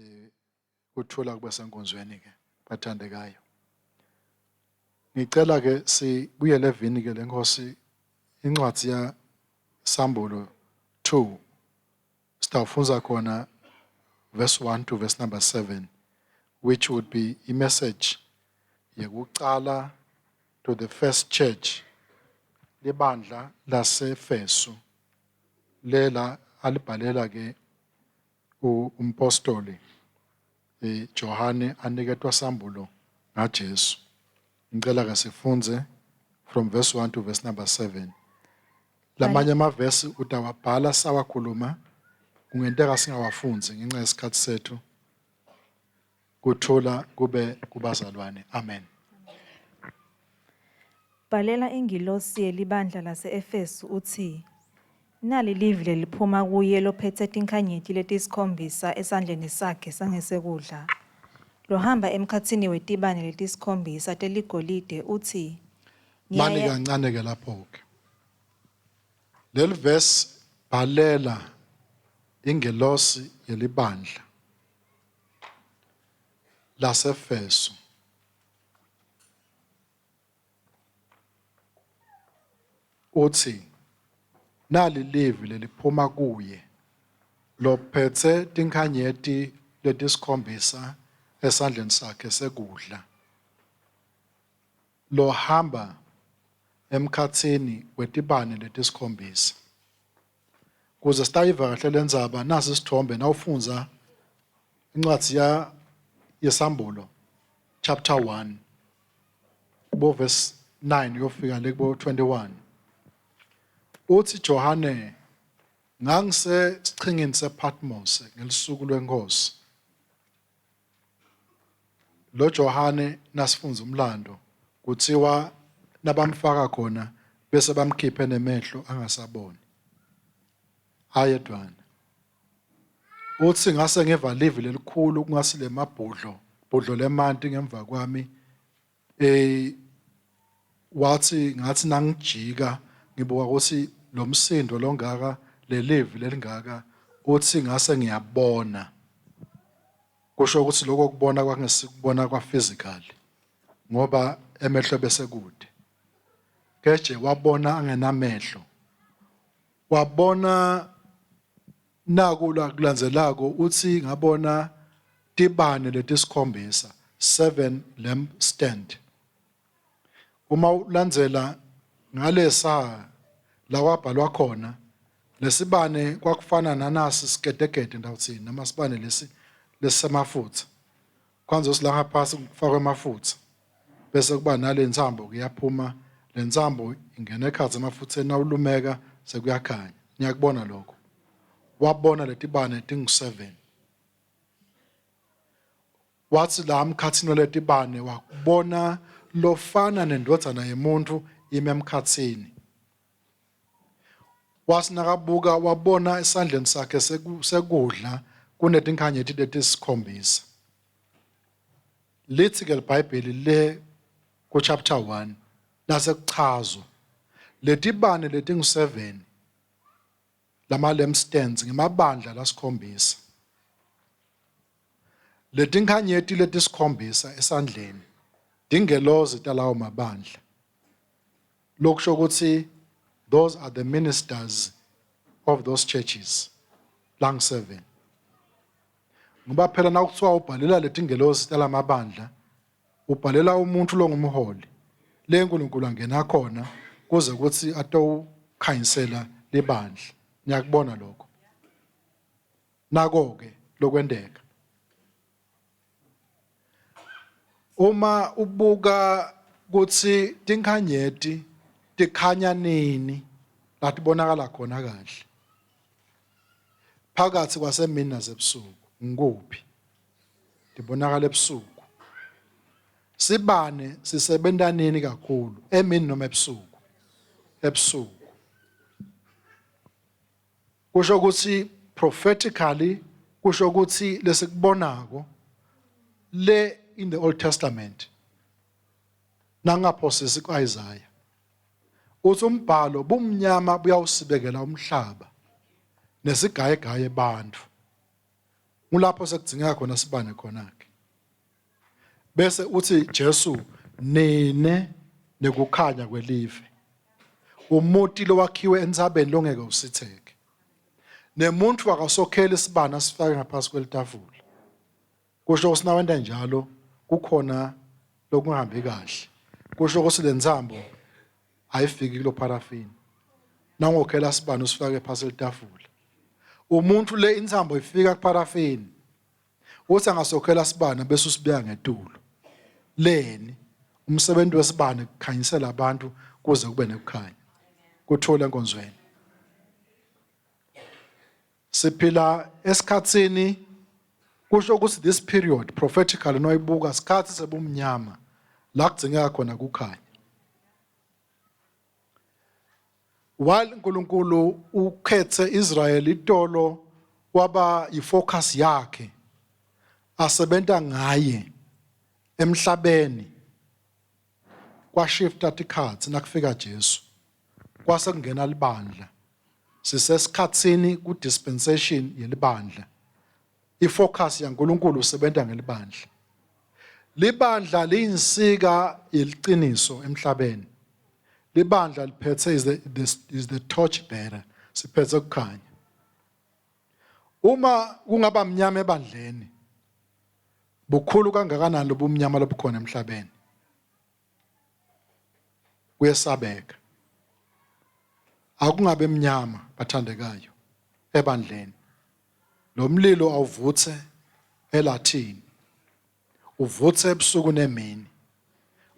Eh kuthula kube senkonzweni ke bathandekayo. Ngicela ke sibuyele evini ke lenkosi incwadi ya Sambulo 2 sitawufunza khona verse 1 to verse number 7 which would be i message yekucala to the first church libandla laseEfesu lela alibhalela ke umpostoli eh, Johane aniketwa sambulo ngaJesu. Ngicela ke sifunze from verse 1 to verse number 7. Lamanye amavesi utawabhala sawakhuluma kungenteka singawafundzi ngenxa yesikhathi sethu. Kuthula kube kubazalwane. Amen. Bhalela ingilosi yelibandla lase-Efesu utsi, Nali livi leliphuma kuye lophetse tinkhanyeti letisikhombisa esandleni sakhe sangesekudla, lohamba emkhatsini wetibane letisikhombisa teligolide utsi, Mani kancane ke lapho ke. Leli verse bhalela ingelosi yelibandla laseEfesu. Utsi, Nali livi leliphuma kuye lophetse tinkhanyeti letisikhombisa esandleni sakhe sekudla, lohamba emkhatsini wetibane letisikhombisa. Kuze sitayiva kahle lendzaba, nasi sitfombe nawufundza incwadzi ya yesambulo chapter 1 kubo verse 9 uyofika le kubo 21 uthi Johane ngangisesichingini sePatmos ngelisuku lwenkosi Lo Johane nasifundza umlando kuthiwa nabamfaka khona bese bamkhiphe nemehlo angasaboni. Ayedwana. Uthi ngase ngeva livi lelikhulu kungasi lemabhudlo, bhudlo lemanti ngemva kwami eh wathi ngathi nangijika ngibuka ukuthi lo msindo longaka lelivi lelingaka uthi ngase ngiyabona kusho ukuthi lokho kubona kwakungesikubona kwa physical ngoba emehlo bese kude keje wabona angenamehlo wabona naku la kulandzelako uthi ngabona tibane letisikhombisa seven lamp stand uma ulandzela ngalesa la kwabhalwa khona lesibane kwakufana nanasi sigetegede ndawuthini noma sibane lesi lesisemafutha kwanze sila ngaphasi kufakwe amafutha bese kuba nale ntsambo kuyaphuma le ntsambo ingena ekhatsi emafutheni nawulumeka sekuyakhanya niyakubona lokho wabona letibane tingu-7 wathi la mkhathini waletibane wakubona lofana nendvodzana yemuntfu ime emkhatsini Watsi nakabuka wabona esandleni sakhe sekudla kunetinkhanyeti letisikhombisa. Lithi ke liBhayibheli le ku chapter 1 lasekuchazwa letibane letingu-7 lama lampstands ngemabandla lasikhombisa. Letinkhanyeti letisikhombisa esandleni tingelozi talawo mabandla. Lokusho ukuthi those are the ministers of those churches lang 7. Ngoba phela nakuthiwa ubhalela letingelozi talamabandla ubhalela umuntu longumholi le uNkulunkulu angena khona kuze kuthi atowukhanyisela libandla. Niyakubona lokho. Nako-ke lokwenteka. Uma ubuka kutsi tinkhanyeti tikhanya nini latibonakala khona kahle phakathi kwasemini nasebusuku ngikuphi tibonakala ebusuku sibane sisebenta nini kakhulu emini noma ebusuku ebusuku Kusho ukuthi prophetically kusho ukuthi lesikubonako le in the Old Testament nangaphosisi kuIsaiah uthi umbhalo bumnyama buyawusibekela umhlaba nesigayegaye abantu. Ngulapho sekudzingeka khona sibane khona ke. Bese uthi Jesu nine nekukhanya kwelive. Umuti lowakhiwe entsabeni longeke usitheke. Nemuntu akasokheli isibane asifake ngaphasi kwelitafula. Kusho ukuthi nawenta njalo kukhona lokungahambi kahle. Kusho ukuthi lentsambo ayifiki kulo parafini. Nawungokhela sibane usifake phasi elitafula. Umuntu le intsambo ifika kuparafini. Uthi angasokhela sibane bese usibeka ngetulo. Leni umsebenzi wesibane kukhanyisela abantu kuze kube nekukhanya. Kuthula enkonzweni. Siphila esikhatsini kusho ukuthi this period prophetically noyibuka sikhathi sebumnyama la kudzingeka khona kukhanya. While uNkulunkulu ukhethe Israel itolo waba yifocus yakhe asebenta ngaye emhlabeni kwashifta tikhatsi nakufika Jesu kwase kungena libandla sisesikhatsini ku dispensation yelibandla ifocus yaNkulunkulu usebenta ngelibandla libandla liyinsika yeliciniso emhlabeni libandla liphethe is the, is the torch bearer siphethe ukukhanya uma kungaba mnyama ebandleni bukhulu kangakanani lobumnyama lobukhona emhlabeni kuyesabeka akungabe mnyama bathandekayo ebandleni lo mlilo awuvuthe elathini uvuthe ebusuku nemini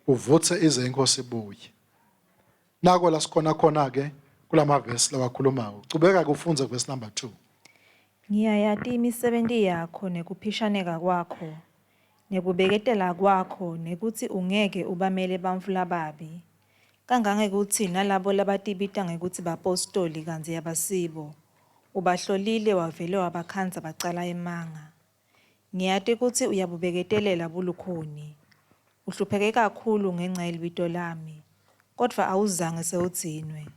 uvuthe ize inkosi ibuye nako la sikhona khona ke kulamavesi lawakhulumako cubeka ke ufundze verse number 2 Ngiyayati imisebenti yakho nekuphishaneka kwakho nekubeketela kwakho nekutsi ungeke ubamele bantfu lababi, kangangekutsi nalabo labatibita ngekutsi bapostoli kantsi abasibo, ubahlolile wavele wabakhandza bacala emanga. Ngiyati kutsi uyabubeketelela bulukhuni, uhlupheke kakhulu ngenca yelibito lami, kodvwa awuzange sewudzinwe.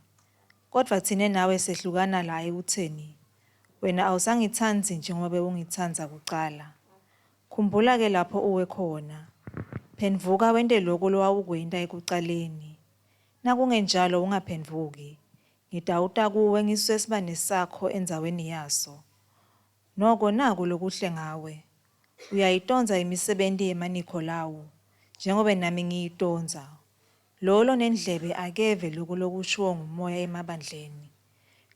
Kodvwa tsine nawe sehlukana la ekutseni, wena awusangitsandzi njengoba bewungitsandza kucala. Khumbula-ke lapho uwe khona. Phendvuka wente loko lowawukwenta ekucaleni. Nakungenjalo ungaphendvuki, ngitawuta kuwe ngisuse sibane sakho endzaweni yaso. Noko naku lokuhle ngawe, uyayitondza imisebenti yemaNikholawu, njengobe nami ngiyitondza. Lowo lonendlebe akeve loko lokushiwo nguMoya emabandleni.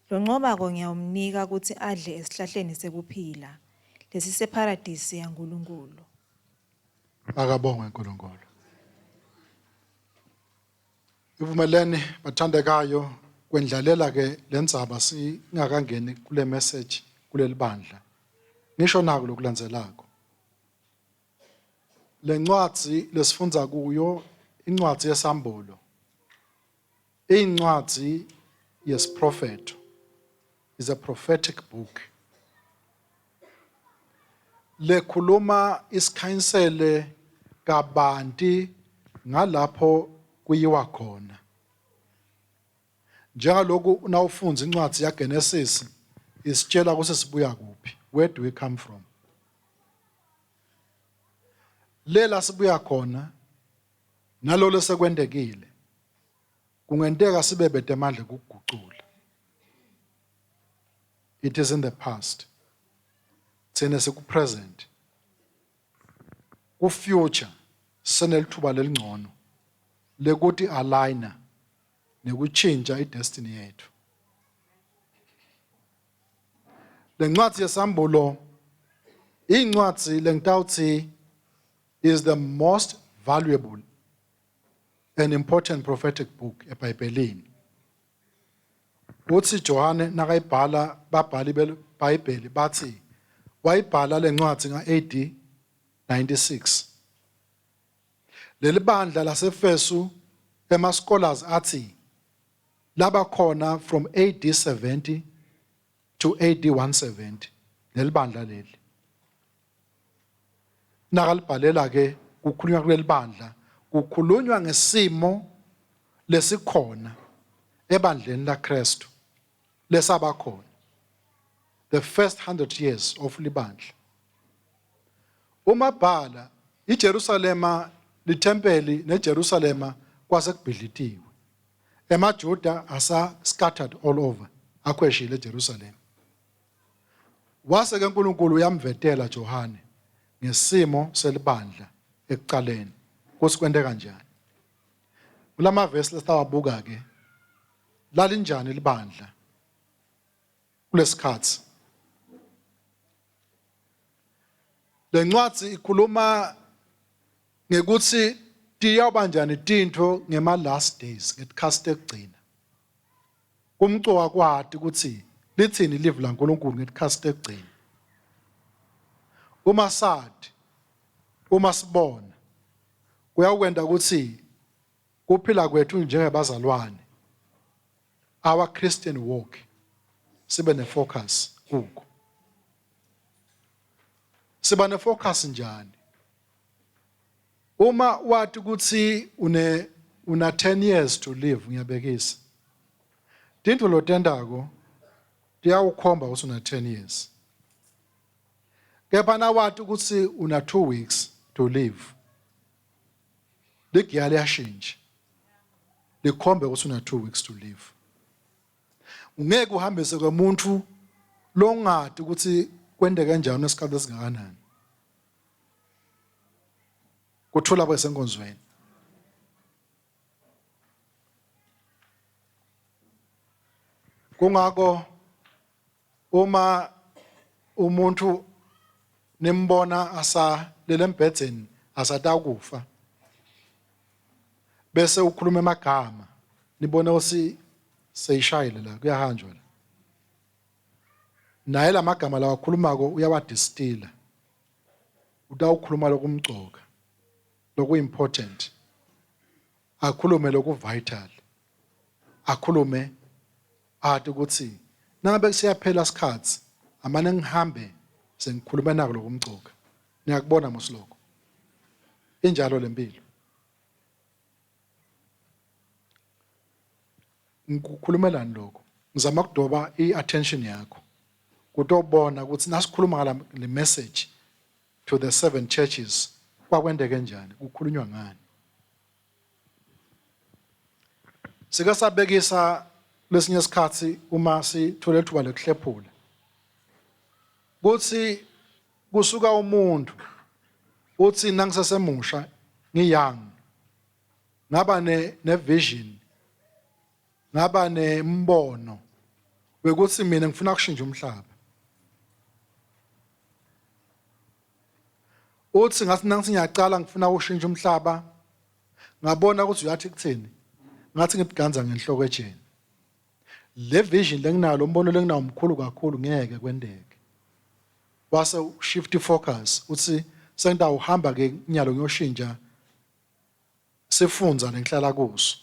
Loncobako ngiyawumnika kutsi adle esihlahleni sekuphila, lesisepharadisi yaNkulunkulu. Akabongwe uNkulunkulu. Ivumeleni bathandekayo kwendlalela ke lendzaba singakangeni kule message kulelibandla. Ngisho naku lokulandzelako. Lencwadzi lesifundza kuyo incwadzi yesambulo. Incwadzi yesiprofetho is a prophetic book. Lekhuluma isikhanyisele kabanti ngalapho kuyiwa khona. Njengaloku nawufundza incwadzi yaGenesis isitshela ukuthi sibuya kuphi, where do we come from? Lela sibuya khona nalolo sekwentekile kungenteka sibe bete amandla kukugucula. It is in the past. Thina siku present. Ku future senelithuba lelingcono lekuti aligner nekuchinja idestiny yethu. Lencwadi yesambulo incwadi lengitawuthi is the most valuable and important prophetic book eBhayibhelini. Uthi Johane nakayibhala babhali beBhayibheli bathi wayibhala lencwadi nga-AD 96. Leli bandla laseFesu ema scholars athi laba khona from AD 70 to AD 170 leli bandla leli. Nakalibhalela ke kukhulunywa kuleli bandla kukhulunywa ngesimo lesikhona ebandleni laKristu lesabakhona the first 100 years of libandla. Uma bhala iJerusalema lithempeli neJerusalema kwase kubhidlitiwe. EmaJuda asa scattered all over akhweshile eJerusalema. Wase ke uNkulunkulu uyamvetela Johane ngesimo selibandla ekuqaleni kuthi kwente kanjani. Kulamavesi lesitawabuka ke lalinjani libandla kulesikhatsi. Lencwadzi ikhuluma ngekutsi tiyawuba njani tintfo ngema last days ngetikhatsi tekugcina. Kumcoka kwati kutsi litsini livi laNkulunkulu ngetikhatsi tekugcina. Uma sati, uma sibona, kuyawukwenta kutsi kuphila kwethu njengebazalwane our Christian walk sibe nefocus kuko. Siba nefocus njani? Uma wati kutsi une una 10 years to live ngiyabekisa. Tintfo lotentako tiyawukhomba kutsi una 10 years. Kepha nawati kutsi una 2 weeks to live. Ligiya liyashintsha. Likhombe kutsi una 2 weeks to live. Ungeke uhambise kwemuntu longati ukuthi kwenteke kanjani esikhathi esingakanani. Kuthula kwesenkonzweni. Kungako uma umuntu nimbona asalele embhedzeni asatakufa bese ukhuluma emagama nibone ukuthi seyishayile la kuyahanjwa la naye lamagama lawakhulumako uyawadistila utawukhuluma lokumcoka loku-important akhulume loku-vital akhulume ati ukuthi nangabe kusiyaphela isikhathi amane ngihambe sengikhulume nako lokumcoka niyakubona mos lokho injalo lempilo ngikukhulumelani lokho ngizama kudoba i-attention yakho kutobona ukuthi nasikhuluma ngala le message to the seven churches kwakwenteke njani kukhulunywa ngani Sike sabekisa lesinye isikhathi uma sithole ithuba lokuhlephula kuthi kusuka umuntu uthi nangisesemusha ngiyoung ngaba ne ne vision ngaba nembono wekuthi mina ngifuna kushintsha umhlaba uthi ngathi nangithi ngiyacala ngifuna ukushintsha umhlaba ngabona ukuthi uyathi kuthini ngathi ngikuganza ngenhloko ejeni le vision lenginayo lo mbono lenginawo mkhulu kakhulu ngeke kwenteke wase shift focus uthi sengitawuhamba ke inyalo ngiyoshintsha sifundza lengihlala kuso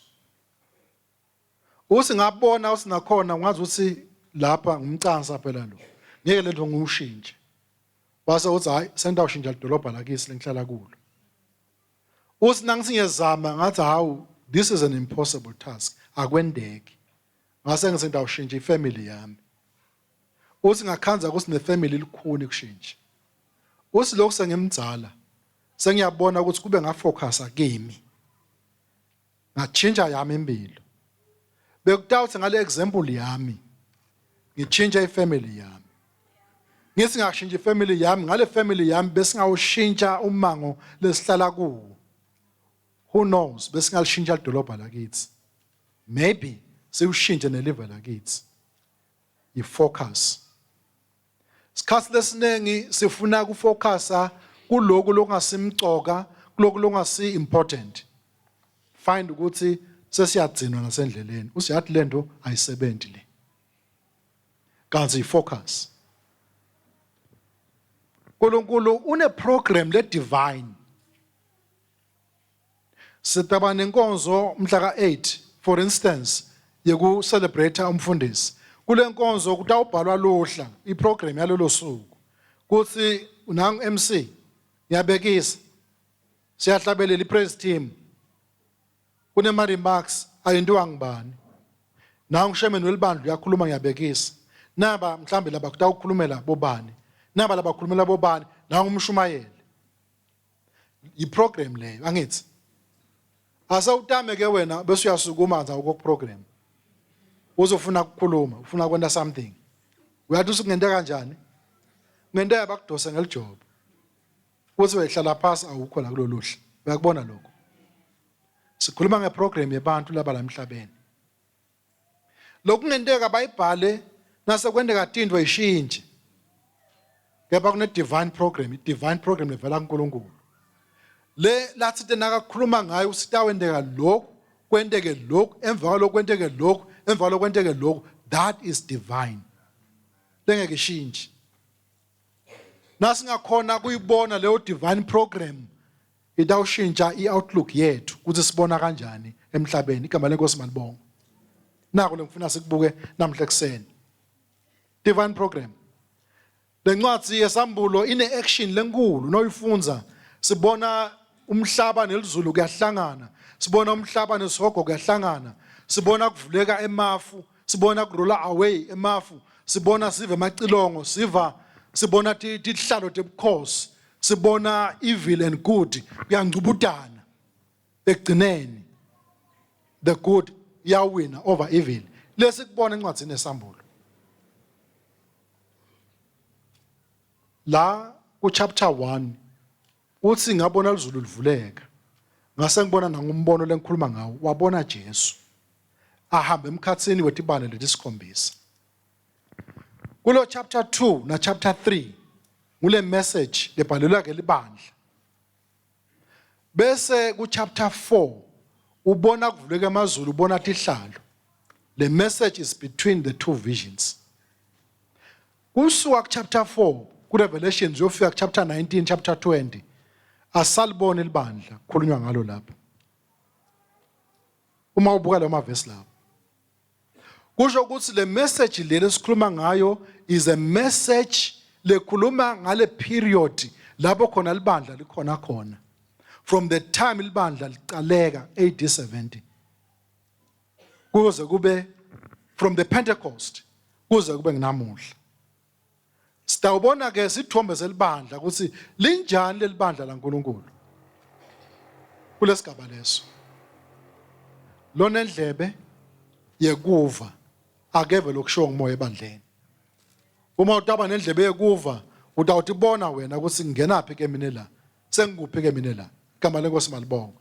uthi ngabona uthi nakhona ungazi ukuthi lapha ngumcansa phela lo ngeke lento ngiwushintshe wase uthi hayi sengitawushintsha lidolobha lakisi lengihlala kulo uthi nangithi ngiyezama ngathi hawu this is an impossible task akwendeki ngase ngithi ngitawushintsha ifamily yami uthi ngakhanza ukuthi nefamily likhuni kushintsha uthi lokhu sengimdzala sengiyabona ukuthi kube ngafocusa kimi ngatshintsha yami impilo bekutawuthi ngale example yami ngitshintshe ifamily yami ngithi ngashintsha ifamily yami ngale family yami besingawushintsha umango lesihlala kuwo who knows besingalishintsha lidolobha lakithi maybe siwushintshe nelive lakithi ifocus Sikhathi lesiningi sifuna kufocusa kuloku lokungasimcoka kuloku lokungasi important find ukuthi sesiyagcinwa nasendleleni usiyathi lento ayisebenzi le kanti ifocus uNkulunkulu une program le divine Sitaba nenkonzo mhla ka-8 for instance yeku celebrate umfundisi. Kule nkonzo kutawubhalwa luhla iprogram yalolo suku. Kuthi nangu MC ngiyabekisa. Siyahlabelela ipraise team. Kunema remarks ayentiwa ngibani. Nangu chairman welibandla uyakhuluma ngiyabekisa. Naba mhlambe laba kutawukhulumela bobani. Naba labakhulumela bobani nangu umshumayeli. Yiprogram leyo angithi. Asewutame ke wena bese uyasukuma nje awukho program. Uzofuna ukukhuluma, ufuna kwenta something. Uyathi usungenta kanjani? Ngenteka bakudose ngelijobo. Uthi uyahlala phasi awukho la kulolu hla. Uyakubona lokho. Sikhuluma ngeprogram yebantu laba la emhlabeni. Lokungenteka bayibhale nasekwenteka tintfo ishintshe. Kepha kune divine program, i divine program levela kuNkulunkulu. Le lathi tenakakhuluma ngayo usitawenteka lokhu, kwenteke lokhu, emva kwalokhu kwenteke lokhu, emva kwalokhu kwenteke lokhu. That is divine. Lengeke ishintshe. Nasingakhona kuyibona leyo divine program itawushintsha i-outlook yethu ukuthi sibona kanjani emhlabeni. Igama lenkosi malibonga. Nako lengifuna sikubuke namhla ekuseni. Divine program. Lencwadi yesambulo ine action lenkulu noyifunza sibona umhlaba nelizulu kuyahlangana sibona umhlaba nesihogo kuyahlangana sibona kuvuleka emafu sibona kurola away emafu sibona siva emacilongo siva sibona tihlalo tebukhosi sibona evil and good kuyangcubutana ekugcineni the good iyawina over evil lesikubona encwadzini yesambulo la ku chapter 1 uthi ngabona lizulu livuleka ngase ngibona nangumbono lengikhuluma ngawo wabona Jesu ahamba emkhathini wetibane letisikhombisa kulo chapter 2 na chapter 3 ngule message lebhalelwa ke libandla bese ku chapter 4 ubona kuvuleka amazulu ubona tihlalo the message is between the two visions kusuka ku chapter 4 ku Revelations uyofika ku chapter 19 chapter 20 asalibona libandla kukhulunywa ngalo lapho uma ubuka lawo mavesi lawo kusho ukuthi le message le lesikhuluma ngayo is a message lekhuluma ngale period lapho khona libandla likhona khona from the time libandla liqaleka AD 70 kuze kube from the Pentecost kuze kube nginamuhla Sitawubona ke sithombe selibandla ukuthi linjani lelibandla laNkuluNkulu. Kulesigaba leso. Lonendlebe yekuva akeve lokushiwo ngumoya ebandleni. Uma utaba nendlebe yekuva utawutibona wena ukuthi ngingenaphi ke mina la. Sengikuphi ke mina la. Igama lenkosi malibongwe.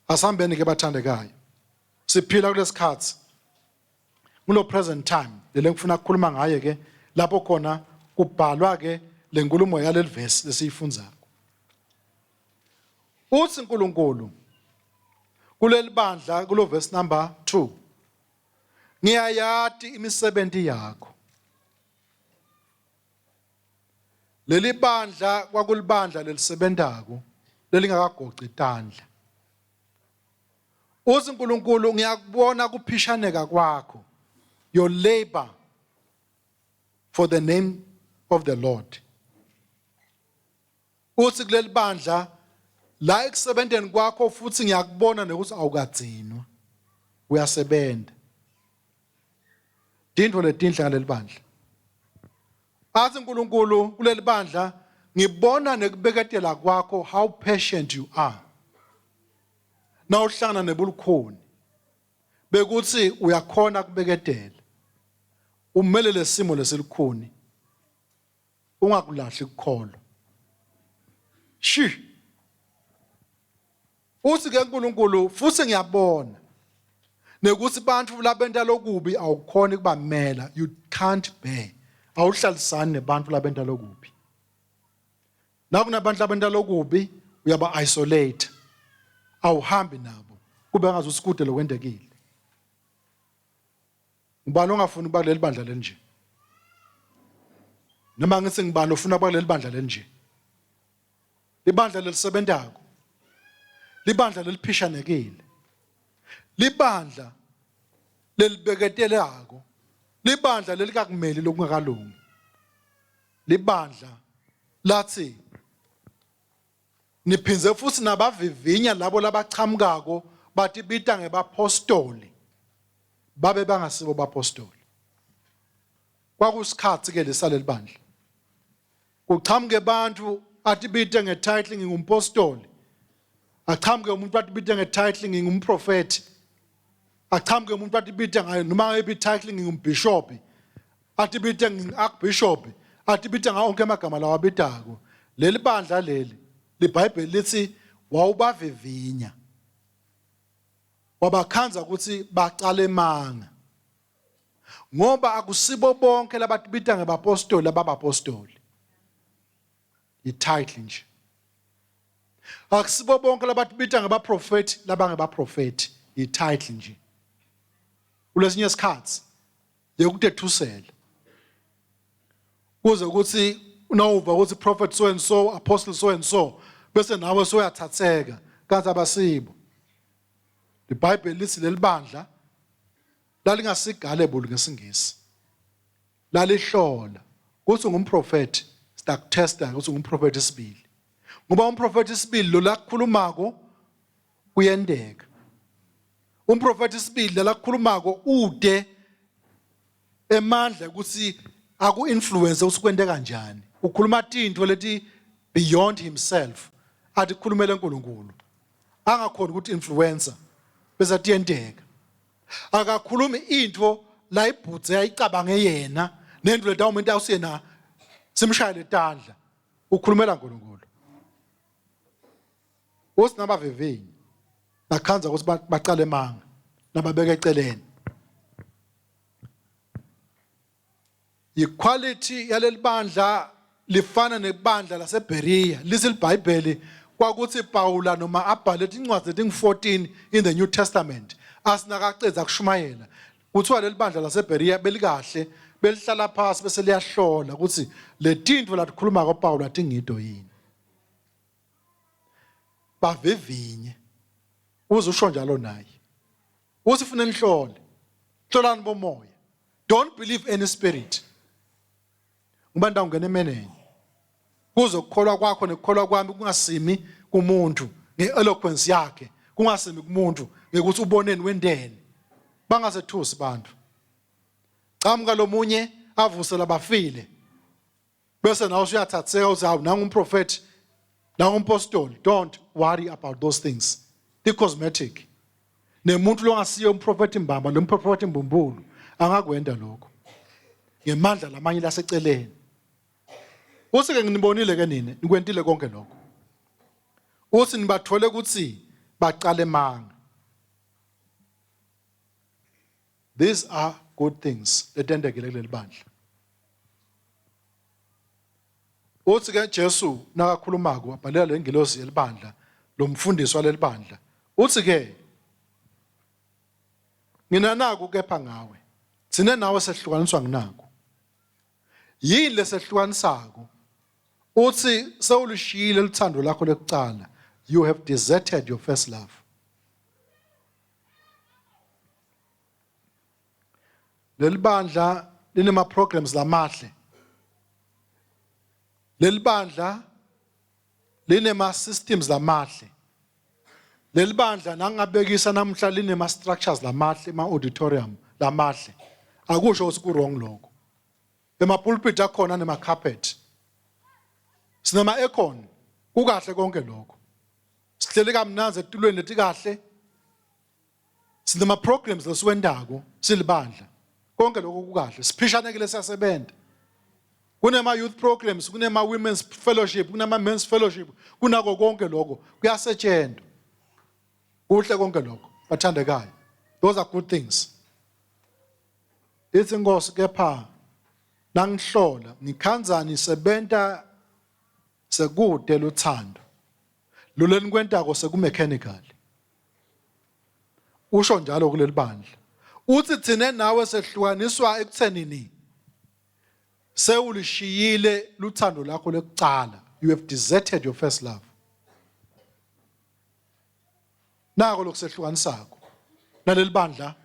Asihambeni ke bathandekayo. Siphila kulesikhathi kulo present time lele ngifuna ukukhuluma ngaye ke lapho khona kubhalwa ke lenkulumo yaleli verse lesiyifundzako uthi uNkulunkulu kuleli bandla kulo verse number 2 ngiyayati imisebenzi yakho leli bandla kwakulibandla lelisebentako lelingakagoci tandla Uthi uNkulunkulu ngiyakubona kuphishaneka kwakho your labor for the name of the Lord. Uthi kuleli bandla la ekusebenteni kwakho futhi ngiyakubona nokuthi awukagcinwa uyasebenza. Tintfo letinhle ngaleli bandla. Athi uNkulunkulu kuleli bandla ngibona nekubeketela kwakho how patient you are. Nawuhlangana nebulukhuni bekuthi uyakhona kubeketela. Umele lesimo lesilukhuni ungakulahli kukholwa. Shi. Uthi ke uNkulunkulu futhi ngiyabona nekuthi bantu labenta lokubi awukhoni kubamela you can't bear awuhlalisani nebantu labenta lokubi nakunabantu labenta lokubi uyaba isolate awuhambi nabo kube ngazi usikude lokwendekile ngubani ongafuni ukuba kuleli bandla lenje noma ngithi ngibani ofuna ukuba kuleli bandla lenje libandla lelisebentako libandla leliphishanekile libandla lelibeketelako libandla lelikakumeli lokungakalungi libandla lathi niphindze futhi nabavivinya labo labachamukako batibita ngebapostoli babe bangasibo bapostoli kwakusikhathi ke lesaleli bandla kuqhamuke abantu atibite ngetitle ngingumpostoli, achamuke umuntu atibite ngetitle ngingumprofeti, achamuke umuntu atibite ngayo noma ngayiphi ititle ngingumbhishobhi, atibite ngingu-archbishop, atibite ngawo onke amagama lawabitako. Leli bandla leli liBhayibheli lithi wawubavivinya wabakhandza ukuthi bacala emanga ngoba akusibo bonke labatibita ngebapostoli ababapostoli i-title nje akusibo bonke labatibita ngebaprofeti labangebaprofeti i-title nje kulesinye isikhathi yekutethusela kuze ukuthi nawuva ukuthi prophet so and so apostle so and so bese nawe soyathatheka kanti abasibo iBhayibheli lithi lelibandla lalingasigale ngesingisi lalihlola kuthi ungumprofeti sitakutesta ukuthi ungumprofeti isibili ngoba umprofeti isibili lo lakukhulumako kuyendeka umprofeti isibili lakukhulumako ude emandla ukuthi aku influence ukuthi kwente kanjani ukhuluma tintfo leti beyond himself athi khulumele uNkulunkulu angakhona ukuthi influencer bese tiyenteka akakhulumi into la ibhudze ayicabange yena nento letawumuntu awusiyena simshayele tandla ukhulumela uNkulunkulu Usinabavivinyi bakhanza ukuthi baqale emanga nababeka eceleni Iquality yalelibandla lifana nebandla laseBerea lithi iBhayibheli kwakuthi Paula noma abhale incwadi etingu-14 in the New Testament asinakacedza kushumayela kuthiwa leli bandla laseBerea belikahle belihlala phasi bese liyahlola ukuthi letintfo latikhuluma kwaPaul atingido yini bavivinye uze usho njalo naye uthi funa nihlole hlolani bomoya don't believe any spirit ngoba ndawungena emeneni kuze ukukholwa kwakho nekukholwa kwami kungasimi kumuntu ngeeloquence yakhe kungasimi kumuntu ngekuthi uboneni wendeni bangasethusi bantu chamuka lomunye avuse labafile bese nawe usuyathatheka uthi hawu nangu umprofeti nangu umpostoli don't worry about those things the cosmetic nemuntu longasiyo umprofeti mbamba lo mprofeti mbumbulu angakwenda lokho ngemandla lamanye laseceleni uthi ke nginibonile ke nina nikwentile konke lokho uthi nibathole ukuthi baqale manga These are good things letentekile kuleli bandla. Uthi ke Jesu nakakhulumako wabhalela le ngilosi yelibandla lo mfundisi waleli bandla. Uthi ke nginanaku kepha ngawe. Thina nawe sehlukaniswa nginaku. Yini lesehlukanisako? Uthi sewulishiyile luthando lakho lekucala. You have deserted your first love. Leli bandla linema programs lamahle. Leli bandla linema systems lamahle. Leli bandla nangabekisa namhla linema structures lamahle, ema auditorium lamahle. Akusho ukuthi ku wrong lokho. Emapulpit akhona nema carpet. Sinema aircon. Kukahle konke lokho. Sihleli kamnandzi etulweni letikahle. Sinema programs lesiwendako silibandla. Konke lokho kukahle. Siphishanekile siyasebenza. Kunema youth programs, kunema women's fellowship, kunema men's fellowship, kunako konke lokho kuyasetshenzwa. Kuhle konke lokho bathandekayo. Those are good things. Ithi inkosi kepha nangihlola ngikhanza nisebenta sekude luthando. Loleni kwentako sekumechanical. Usho njalo kuleli bandla. Uthi thina nawe sehlukaniswa ekuthenini sewulishiyile luthando lakho lekucala. You have deserted your first love. Nako lokusehlukanisako naleli bandla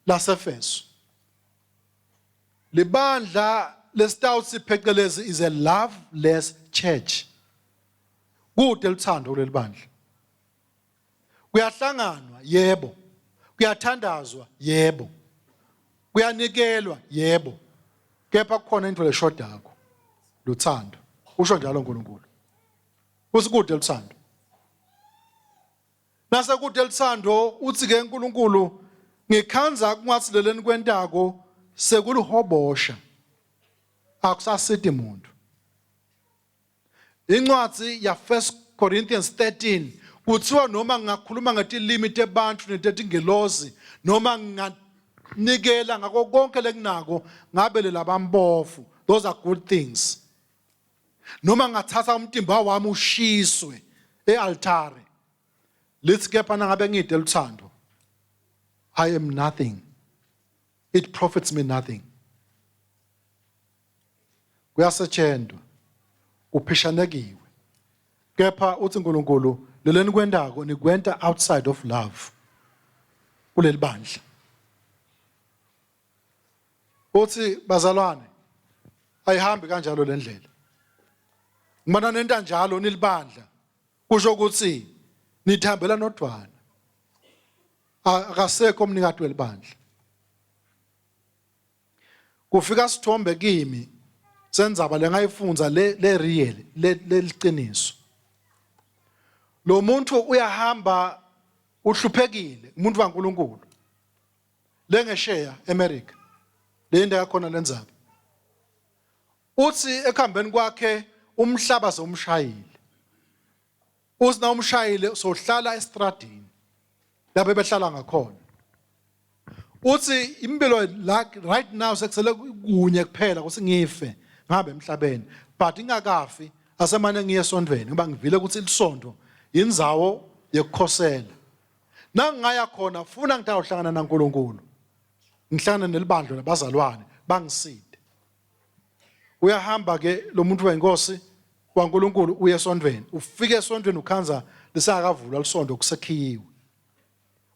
laseFeso. Libandla lesitawuthi phecelezi is a loveless church. Kude luthando kuleli bandla. Kuyahlanganwa yebo. Kuyathandazwa yebo. Kuyanikelwa yebo. Kepha kukhona into leshodako. Luthando. Usho njalo uNkulunkulu. Kusikude luthando. Nasekude luthando uthi ke uNkulunkulu ngikhanza kungathi leleni kwentako sekulihobosha. Akusasiti muntu. Incwadi ya 1 Corinthians 13 kuthiwa noma ngingakhuluma ngetilimi tebantfu netetingelozi noma nginganikela ngako konke lenginako ngabele labampofu those are good things noma ngathatha umtimba wami ushiswe ealtare lithi kepha nangabe ngide luthando I am nothing it profits me nothing kuyasetshenzwa kuphishanekiwe kepha uthi uNkulunkulu leleni kwentako nikwenta outside of love kuleli bandla uthi bazalwane ayihambi kanjalo lendlela ngibona nenta njalo nilibandla kusho ukuthi nithambela nodwana akasekho umnikati welibandla Kufika sithombe kimi sendzaba lengayifundza le le real leliciniso. Lo muntu uyahamba uhluphekile umuntu waNkulunkulu. Lengesheya eMerica. Le into yakhona lendzaba. Uthi ekuhambeni kwakhe umhlaba sewumshayile. Uthi na umshayile sohlala estradini lapho behlala ngakhona. Uthi impilo la right now sekusele kunye kuphela ukuthi ngife ngabe emhlabeni but ingakafi asemane ngiye esontweni ngoba ngivile ukuthi ilisonto indzawo yekukhosela. Nangingaya khona funa ngitawuhlangana naNkulunkulu. Ngihlangane nelibandla labazalwane bangiside. Uyahamba ke lo muntu wenkosi waNkulunkulu uye esontweni. Ufike esontweni ukhanza lisakavulwa lisonto kusekhiyiwe.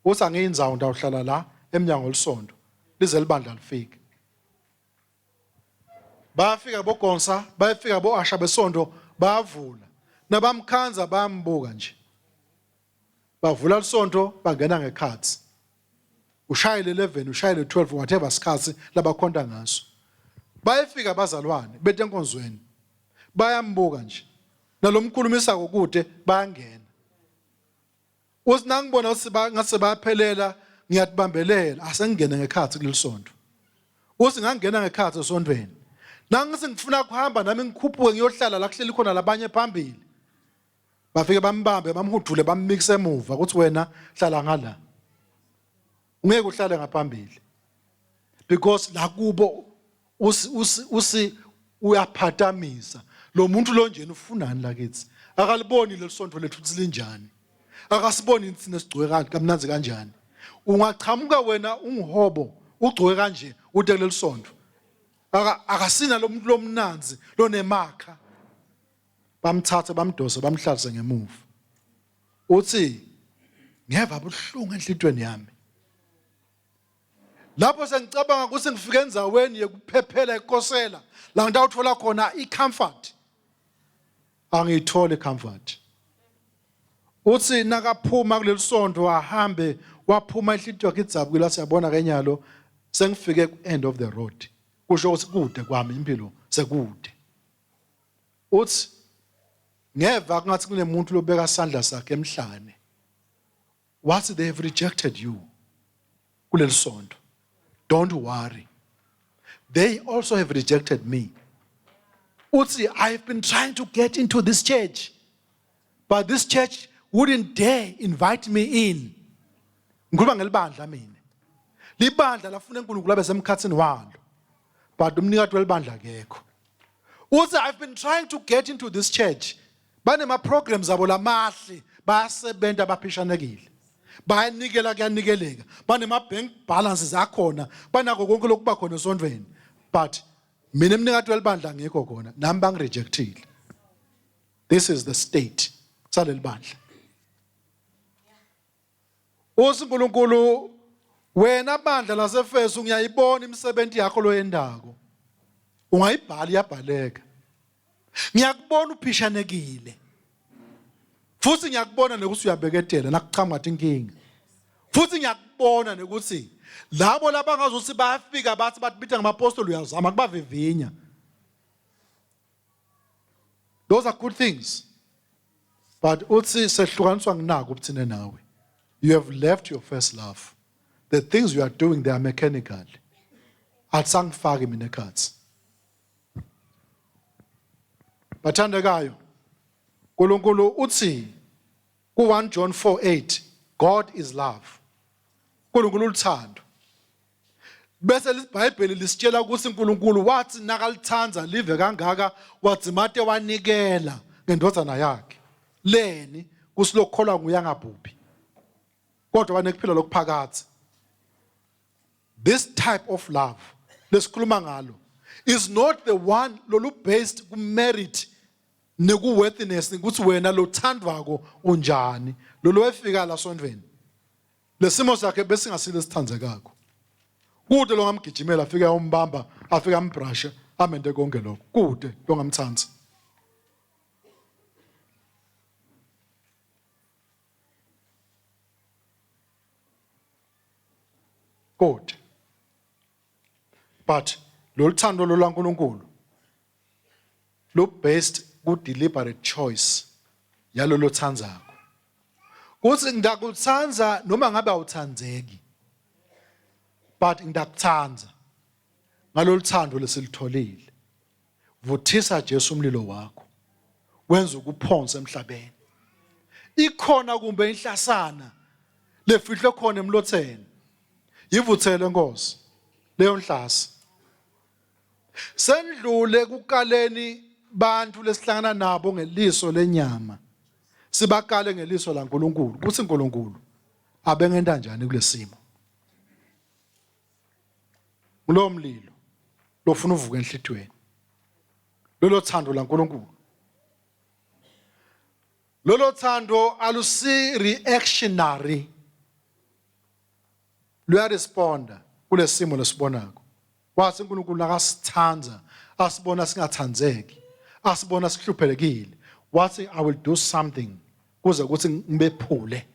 Uthi angiyindzawo ndawuhlala la emnyango lisonto lize libandla lifike. Bayafika bogonsa, bayafika bo-asha besonto bayavula. Nabamkhanza bayambuka nje. Bavula lisonto bangena ngekhatsi. Ushayele 11, ushayele 12 whatever sikhatsi labakhonta ngaso. Bayefika abazalwane bete enkonzweni. Bayambuka nje. Nalomkhulumisako kude bayangena. Uthi nangibona ukuthi ngase bayaphelela ngiyatibambelela asengingene ngekhatsi kuleli sonto. Uthi ngangena ngekhatsi esontweni. Nangithi ngifuna kuhamba nami ngikhuphuke ngiyohlala la kuhleli khona labanye phambili. Bafike bambambe bamhudule bammikise emuva ukuthi wena hlala ngala. Ungeke uhlale ngaphambili. Because la kubo usi usi usi uyaphatamisa. Lo muntu lo njena ufunani lakithi? Akaliboni leli sonto lethu ukuthi linjani. Akasiboni thina sigcoke kamnanzi kanjani. Ungachamuka wena ungihobo ugcoke kanje ude kuleli sonto. Akasina lo muntu lomnanzi lonemakha. Bamthathe bamdose bamhlalise ngemuva. Uthi ngeva buhlungu enhlitweni yami. Lapho sengicabanga ukuthi ngifike endzaweni yekuphephela ekosela la ngitawuthola khona i-comfort. Angiyitholi i-comfort. Uthi nakaphuma kuleli sonto ahambe waphuma inhlitiyo yakhe idzabukile wathi yabona ke nyalo sengifike ku-end of the road. Kusho ukuthi kude kwami impilo sekude. Uthi ngeva kungathi kunemuntu lobeka isandla sakhe emhlane. Wathi they have rejected you kuleli sonto. Don't worry. They also have rejected me. Uthi I've been trying to get into this church. But this church wouldn't dare invite me in. Ngikhuluma ngelibandla mina. Libandla lafuna uNkulunkulu abe semkhathini walo. But umnikati welibandla akekho. Uthi I've been trying to get into this church. Banema programs abo lamahle bayasebenza baphishanekile. Bayanikela kuyanikeleka. Banema bank balances akhona, banako konke lokuba khona esontweni. But mina emnikati welibandla ngikho khona, nami bangirejectile. This is the state saleli bandla. Uthi uNkulunkulu wena bandla laseFesu ngiyayibona imisebenzi yakho loyendako. Ungayibhala iyabhaleka. Ngiyakubona uphishanekile. Futhi ngiyakubona nokuthi uyabeketela nakuqhamuka inkinga. Futhi ngiyakubona nokuthi labo labangazothi bayafika bathi bathi ngamapostoli uyazama kubavivinya. Those are good things. But uthi sehlukaniswa nginako ubuthine nawe. You have left your first love. The things you are doing they are mechanical. Atisangifaki mina ekhatsi. Bathandekayo. uNkulunkulu uthi ku 1 John 4:8 God is love. uNkulunkulu uthando. Bese iBhayibheli lisitshela ukuthi uNkulunkulu wathi nakalithanda live kangaka wadzimate wanikela ngendvodzana yakhe. Leni kusilokholwa nguye angabhubhi. Kodwa banekuphila lokuphakadze. This type of love lesikhuluma ngalo is not the one lolu based ku merit neku worthiness ukuthi wena lothandwako unjani lolu wefika la sontweni lesimo sakhe besingasile sithandzekako kude longamgijimela afike umbamba afike ambrashe amente konke lokho kude longamthanzi Kude. But lolu thando lolaNkulunkulu lu based ku deliberate choice yalolo thandzako. Kuthi ngiyakuthandza noma ngabe awuthandzeki. But ngiyakuthandza ngalolu thando lesilitholile. Vuthisa Jesu umlilo wakho. Wenza ukuphonsa emhlabeni. Ikhona kumbe inhlasana lefihlwe khona emlotheni. Yivuthele Nkosi leyo nhlasi. Sendlule kukaleni bantu lesihlangana nabo ngeliso lenyama. Sibakale ngeliso laNkuluNkulu kuthi uNkulunkulu abengenta njani kulesimo. Ngulowo mlilo lofuna uvuka enhlitiyweni. Lolo thando laNkuluNkulu. Lolo thando alusi reactionary. Luyaresponda kulesimo lesibonako. Wathi uNkulunkulu nakasithanda asibona singathandzeki, asibona sihluphelekile. Wathi I will do something kuze kuthi ngibephule.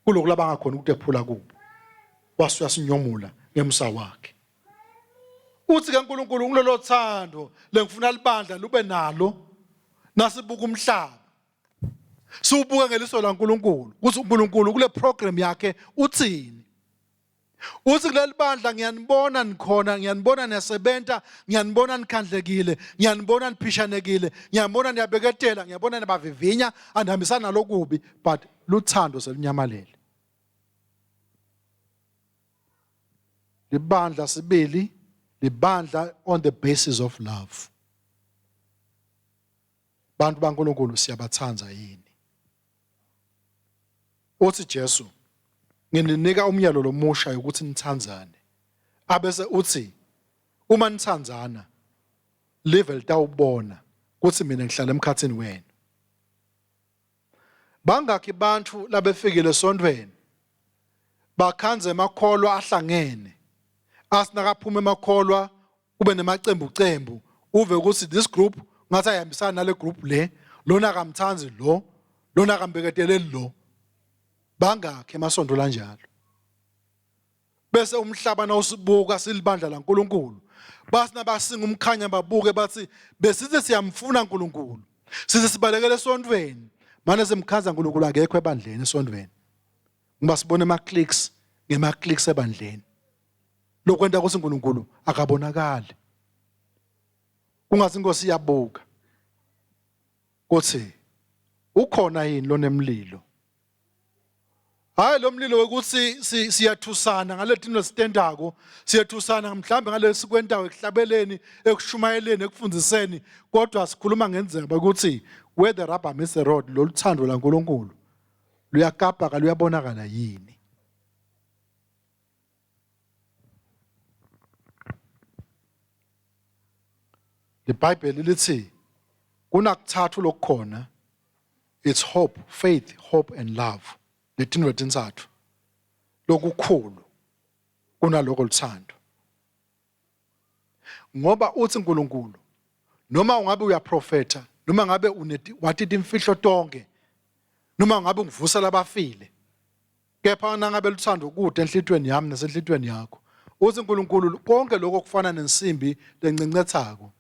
Kuloku labangakhona ukutephula kubo. Wase uyasinyomula ngemsa wakhe. Uthi ke uNkulunkulu ngilolo thando lengifuna libandla lube nalo nasibuka umhlaba. Siwubuka ngeliso laNkulunkulu ukuthi uNkulunkulu kule program yakhe uthini. Uthi kuleli bandla ngiyanibona nikhona, ngiyanibona niyasebenta, ngiyanibona nikhandlekile, ngiyanibona niphishanekile, ngiyabona niyabeketela, ngiyabona nibavivinya, anihambisana nalokubi, but luthando selunyamalele. Libandla sibili, libandla on the basis of love. Bantu baNkulunkulu siyabathanda yini? Uthi Jesu, ngininika umyalo lomusha yokuthi nithandzane. Abese uthi uma nithandzana live litawubona kuthi mina ngihlala emkhathini wenu. Bangakhi bantfu labefikile esontfweni bakhandze emakholwa ahlangene asinakaphuma emakholwa kube nemacembu cembu uve ukuthi this group ngathi ayihambisana nale group le lona akamthandi lo lona akambeketeleli lo bangakhi emasonto lanjalo bese umhlaba nawusibuka silibandla laNkuluNkulu basina basinga umkhanya babuke bathi besithi siyamfuna uNkulunkulu size sibalekele esontweni manje simkhaza uNkulunkulu akekho ebandleni esontweni ngoba sibona ama clicks ngema clicks ebandleni lokwenta ukuthi uNkulunkulu akabonakali kungathi inkosi iyabuka kuthi ukhona yini lonemlilo hayi lo mlilo wekuthi siyathusana ngaletinto lesitentako siyethusana mhlawumbe ngalesi kwentayo ekuhlabeleni ekushumayeleni ekufundiseni kodwa sikhuluma ngendzaba ukuthi where the rubber meets the road lolu thando laNkulunkulu luyakapaka luyabonakala yini LiBhayibheli lithi kunakuthathu lokukhona it's hope, faith, hope and love. Letinto letintsatfu. Lokukhulu kunaloko luthando. Ngoba uthi uNkulunkulu noma ungabe uyaprofetha noma ngabe wati timfihlo tonke noma ngabe ungivusa labafile Kepha nangabe luthando kude enhlitiyweni yami nasenhlitiyweni yakho, uthi uNkulunkulu konke lokho kufana nensimbi lencencethako.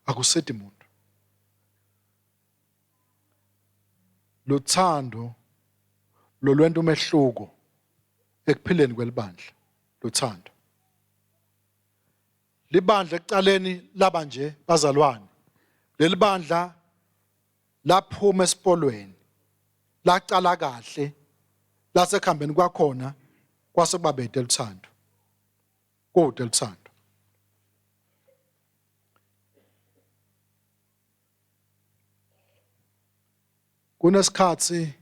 Akusiti muntu. Luthando lolwenta umehluko ekuphileni kwelibandla, luthando. Libandla ekucaleni laba nje bazalwane. Leli bandla laphuma esipolweni lacala kahle lasekuhambeni kwakhona kwase kubabete luthando. Kude luthando. Kunesikhathi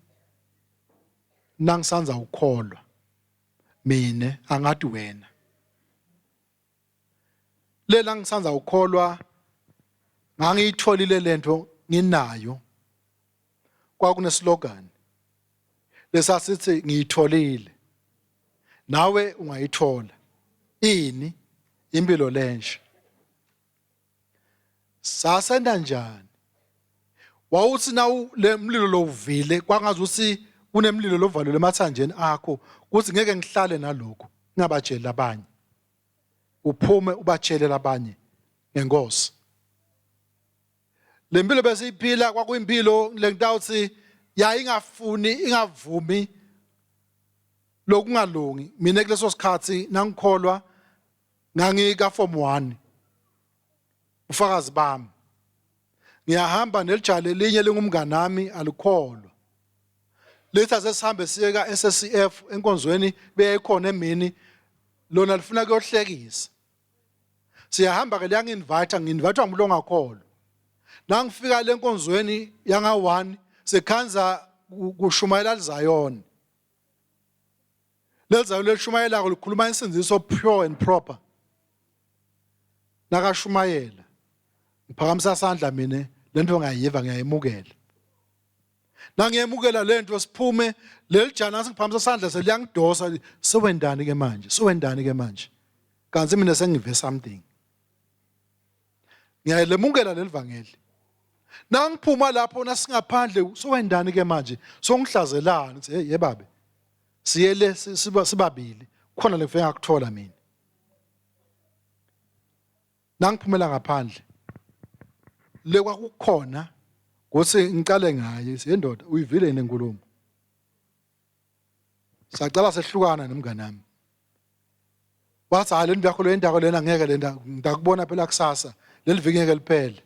nangisanza ukukholwa mina angathi wena lela ngisanza ukukholwa ngangiyitholile lento nginayo kwakuneslogan lesasithi ngiyitholile nawe ungayithola ini impilo lensha Sasenda njani? Wawuthi nawu le mlilo lowuvile kwangazi ukuthi kunemlilo lovalelwe emathanjeni akho kuthi ngeke ngihlale nalokhu ngingabatsheli labanye. Uphume ubatshele labanye ngenkosi. Le mpilo besiyiphila kwakuyimpilo lengitawuthi yayingafuni ingavumi lokungalungi. Mina kuleso sikhathi nangikholwa ngangika form 1 ufakazi bami ngiyahamba nelijali elinye lingumnganami alikholwa lithi asesihambe siye ka-SSCF enkonzweni beyayikhona emini lona lifuna kuyohlekisa siyahamba ke liyangi-invite ngi-invite ngumuntu ongakholwa nangifika le nkonzweni yanga-1 sikhanza kushumayela lizayoni Lelizayo lelishumayelako likhuluma insindiso pure and proper. Nakashumayela ngiphakamisa sandla mina lento ngayiva ngiyayimukela. Nangiyemukela lento siphume lelijana singiphakamisa sandla seliyangidosa sewendani ke manje sewendani ke manje kanti mina sengive something. Ngiyalemukela lelivangeli. Nangiphuma lapho nasingaphandle sowendani ke manje songihlazelani uthi hey yebabe siyele siba sibabili khona lekufike ngakuthola mina. Nangiphumela ngaphandle le kwakukhona ukuthi ngiqale ngaye siyendoda uyivile yini inkulumo. Sacala sehlukana nomngane wami. Wathi hayi lento yakho leyendako lena ngeke lenda ngidakubona phela kusasa leli viki ngeke liphele.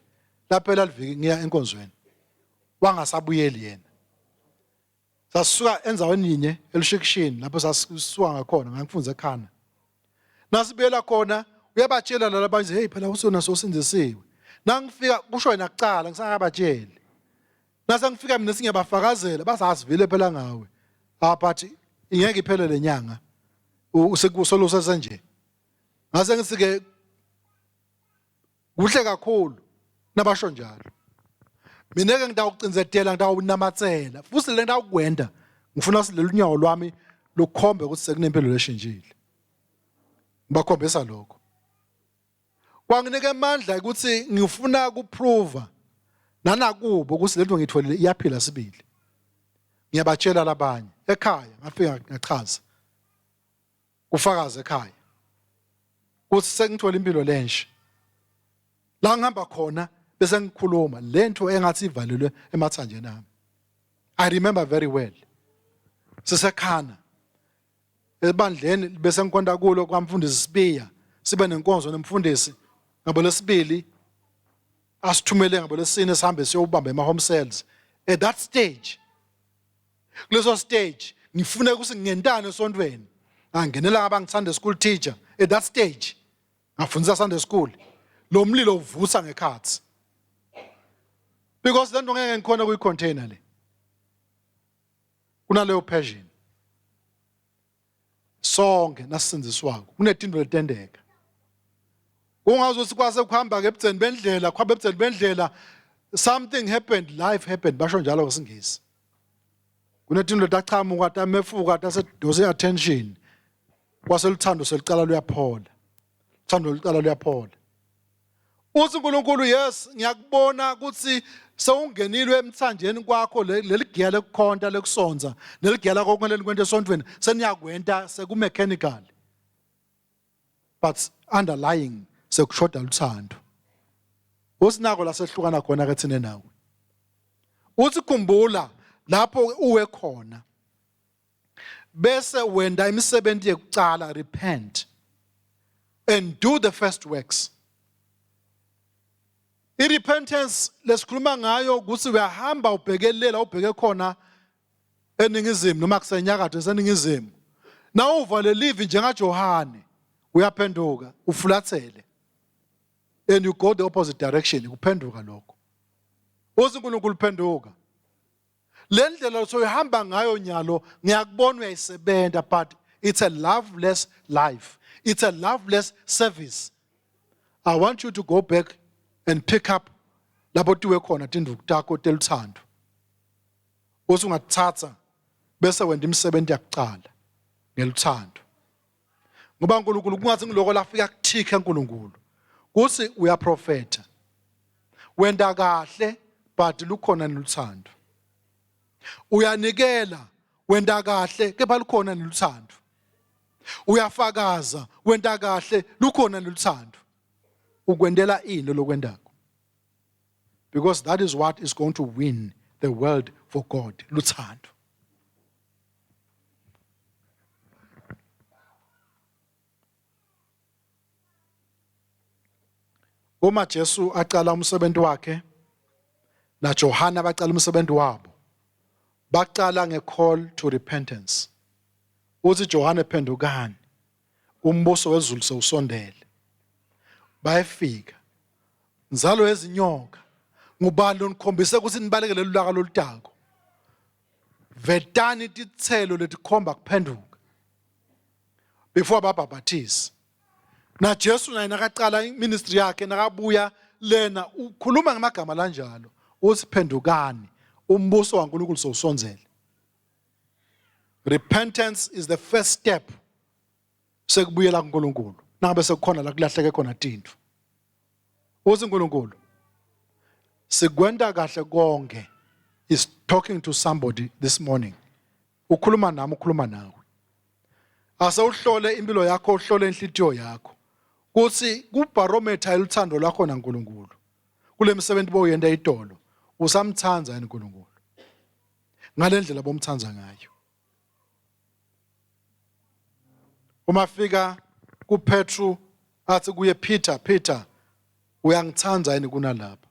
Laphela liviki ngiya enkonzweni. Wangasabuyeli yena. Sasisuka endaweni yinye elushikishini lapho sasisuka ngakhona ngangifunza ekhana. Nasibuyela khona uyabatshela laba abanye hey phela usona sosindisiwe. Nangifika kusho yena kucala ngisakabatsheli. Nase ngifika mina singiyabafakazela basasivile phela ngawe. Ah but ingeke iphele lenyanga. Usekusolo usesenje. Ngase ngithi ke kuhle kakhulu nabasho njalo. Mina ke ngitawucinzetela ngitawunamatsela futhi le ngitawukwenda ngifuna silelu nyawo lwami lukhombe ukuthi sekunempilo leshintshile. Ngibakhombisa lokho. Kwanginika amandla ukuthi ngifuna kuprova nanakubo ukuthi lento ngiyitholile iyaphila sibili. Ngiyabatshela labanye ekhaya ngafika ngachaza. Kufakaza ekhaya. Kuthi sengithola impilo lensha. La ngihamba khona bese ngikhuluma lento engathi ivalelwe emathanjeni ami. I remember very well. Sisekhana ebandleni bese ngikhonta kulo kwamfundisi Sibiya sibe nenkonzo nomfundisi ngabo lesibili asithumele ngabo lesine sihambe siyobamba ema home cells at that stage kuleso stage ngifuna ukuthi ngingentani esontweni ngangenela ngaba ngithanda school teacher at that stage ngafundisa Sunday school lo mlilo uvusa ngekhathi because lento ngeke ngikhona kuyi container le kunaleyo passion sonke nasisindziswako kunetinto letendeka ungazothi kwase kuhamba ke ebudzeni bendlela kuhamba ebudzeni bendlela something happened life happened basho njalo ngesingisi kunetinto tachamuka tamefuka tasedose attention kwase luthando selicala luyaphola uthando lucala luyaphola uthi uNkulunkulu yes ngiyakubona ukuthi sewungenilwe emthanjeni kwakho leligiya lekukhonta lekusonza neligiya lakho konke lenikwenta esontweni seniyakwenta sekumechanical but underlying sekushoda luthando. Usinako lasehlukana khona ke thina nawe. Uthi khumbula lapho uwe khona. Bese wenda imisebenzi yekucala repent and do the first works. I-repentance lesikhuluma ngayo ukuthi uyahamba ubhekelela ubheke khona eningizimu noma kusenyakatho eseningizimu. Nawuva lelivi njengaJohane uyaphenduka ufulathele and you go the opposite direction kuphenduka lokho. Uthi uNkulunkulu phenduka. Le ndlela soyihamba ngayo nyalo ngiyakubona uyayisebenta but it's a loveless life. It's a loveless service. I want you to go back and pick up lapho tiwe khona tinduku takho teluthando. Uthi ungathatha bese wenda imisebenzi yakucala ngeluthando. Ngoba uNkulunkulu kungathi ngiloko lafika kuthikhe uNkulunkulu. Kuthi uyaprofetha. Wenda kahle but lukhona neluthando. Uyanikela wenda kahle kepha lukhona neluthando. Uyafakaza wenta kahle lukhona neluthando. Ukwendela ini lokwendako? Because that is what is going to win the world for God, luthando. Uma Jesu aqala umsebenzi wakhe naJohana baqala umsebenzi wabo baqala ngecall to repentance. Uthi Johane phendukani umbuso wezulu sewusondele. Bayefika nzalo yezinyoka ngubani lonikhombise ukuthi nibalekele lulaka lolutako vetani titselo letikhomba kuphenduka before babhabhathise na Jesu naye nakaqala iministry yakhe nakabuya lena ukhuluma ngamagama lanjalo uthi phendukani umbuso waNkulunkulu sowusondzele repentance is the first step sekubuyela kuNkulunkulu nangabe sekukhona la kulahleke khona tintfo uthi uNkulunkulu sikwenta kahle konke is talking to somebody this morning ukhuluma nami ukhuluma nawe asewuhlole impilo yakho uhlole inhlitiyo yakho kuthi kubarometer eluthando lwakho naNkulunkulu kulemisebenzi boyenta itolo usamthanda yini uNkulunkulu ngalendlela bomthanda ngayo uma fika kuPetru athi kuye Peter Peter uyangithanda yini kunalapha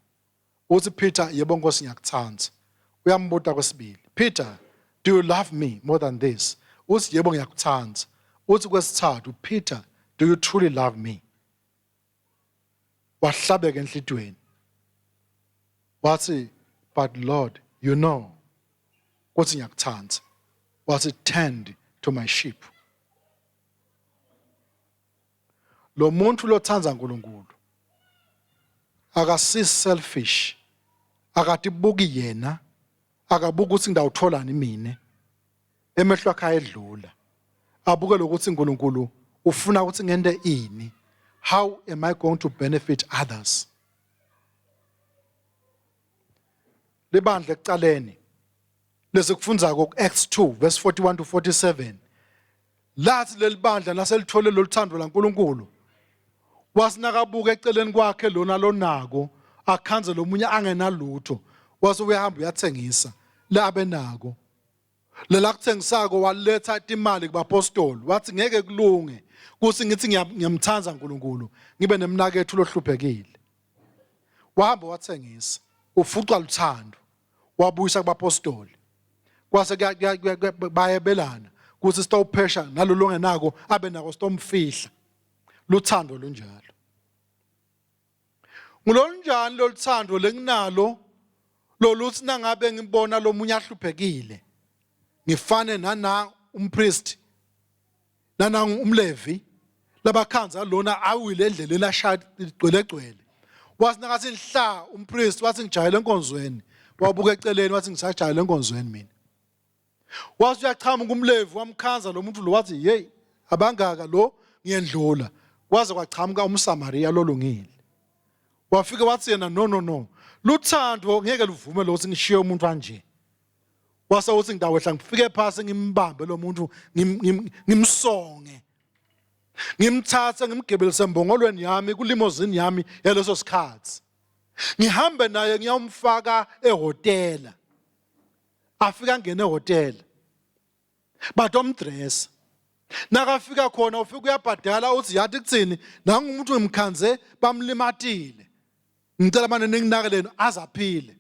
uthi Peter yebo Nkosi ngiyakuthanda uyambuta kwesibili Peter do you love me more than this uthi yebo ngiyakuthanda uthi kwesithathu Peter do you truly love me wahlabeka enhlitweni wathi but Lord you know ukuthi ngiyakuthanda wathi tend to my sheep lo muntu lothanda uNkulunkulu akasi selfish akatibuki yena akabuki ukuthi ngidawutholani mina emehlo akhe ayedlula abuke lokuthi uNkulunkulu ufuna ukuthi ngente ini how am i going to benefit others libandla ekucaleni lesikufundzako ku-Acts 2 verse 41 to 47 lathi leli bandla naselithole lolu thando laNkulunkulu wasinakabuka eceleni kwakhe lona lonako akhanze lomunye angenalutho wase uyahamba uyathengisa la abenako lela kuthengisako waletha imali kubapostoli wathi ngeke kulunge kuthi ngithi ngiyamthanda uNkulunkulu ngibe nemnakethu lohluphekile wahamba wathengisa ufucwa luthando wabuyisa kubapostoli kwase bayebelana kuthi sitawuphesha nalolo ongenako abe nako sitomfihla luthando lunjalo ngulolunjani loluthando lenginalo loluthi nangabe ngibona lomunye ahluphekile ngifane nana umpriest nanangu umlevi labakhanza lona awile endleleni ashaya igcwele gcwele wathi nakathi nhla umpriest wathi ngijayele enkonzweni wabuka eceleni wathi ngisajayele enkonzweni mina wathi uyachamuka umlevi wamkhanza lo muntu lo wathi hey abangaka lo ngiyendlula kwaze kwachamuka umSamaria lolungile wafike wathi yena no no no luthando ngeke luvume lo ukuthi ngishiye umuntu kanje wase uthi ngidawehla ngifike phasi ngimbambe lo muntu ngimsonge ngimthathe ngimgebelise embongolweni yami kulimozini yami yaleso sikhathi. Ngihambe naye ngiyomfaka ehotela. Afika angene ehotela. Batomdressa. Nakafika khona ufika uyabhadala uthi yathi kuthini nangu umuntu ngimkhanze bamlimatile. Ngicela manje ninginake leno azaphile.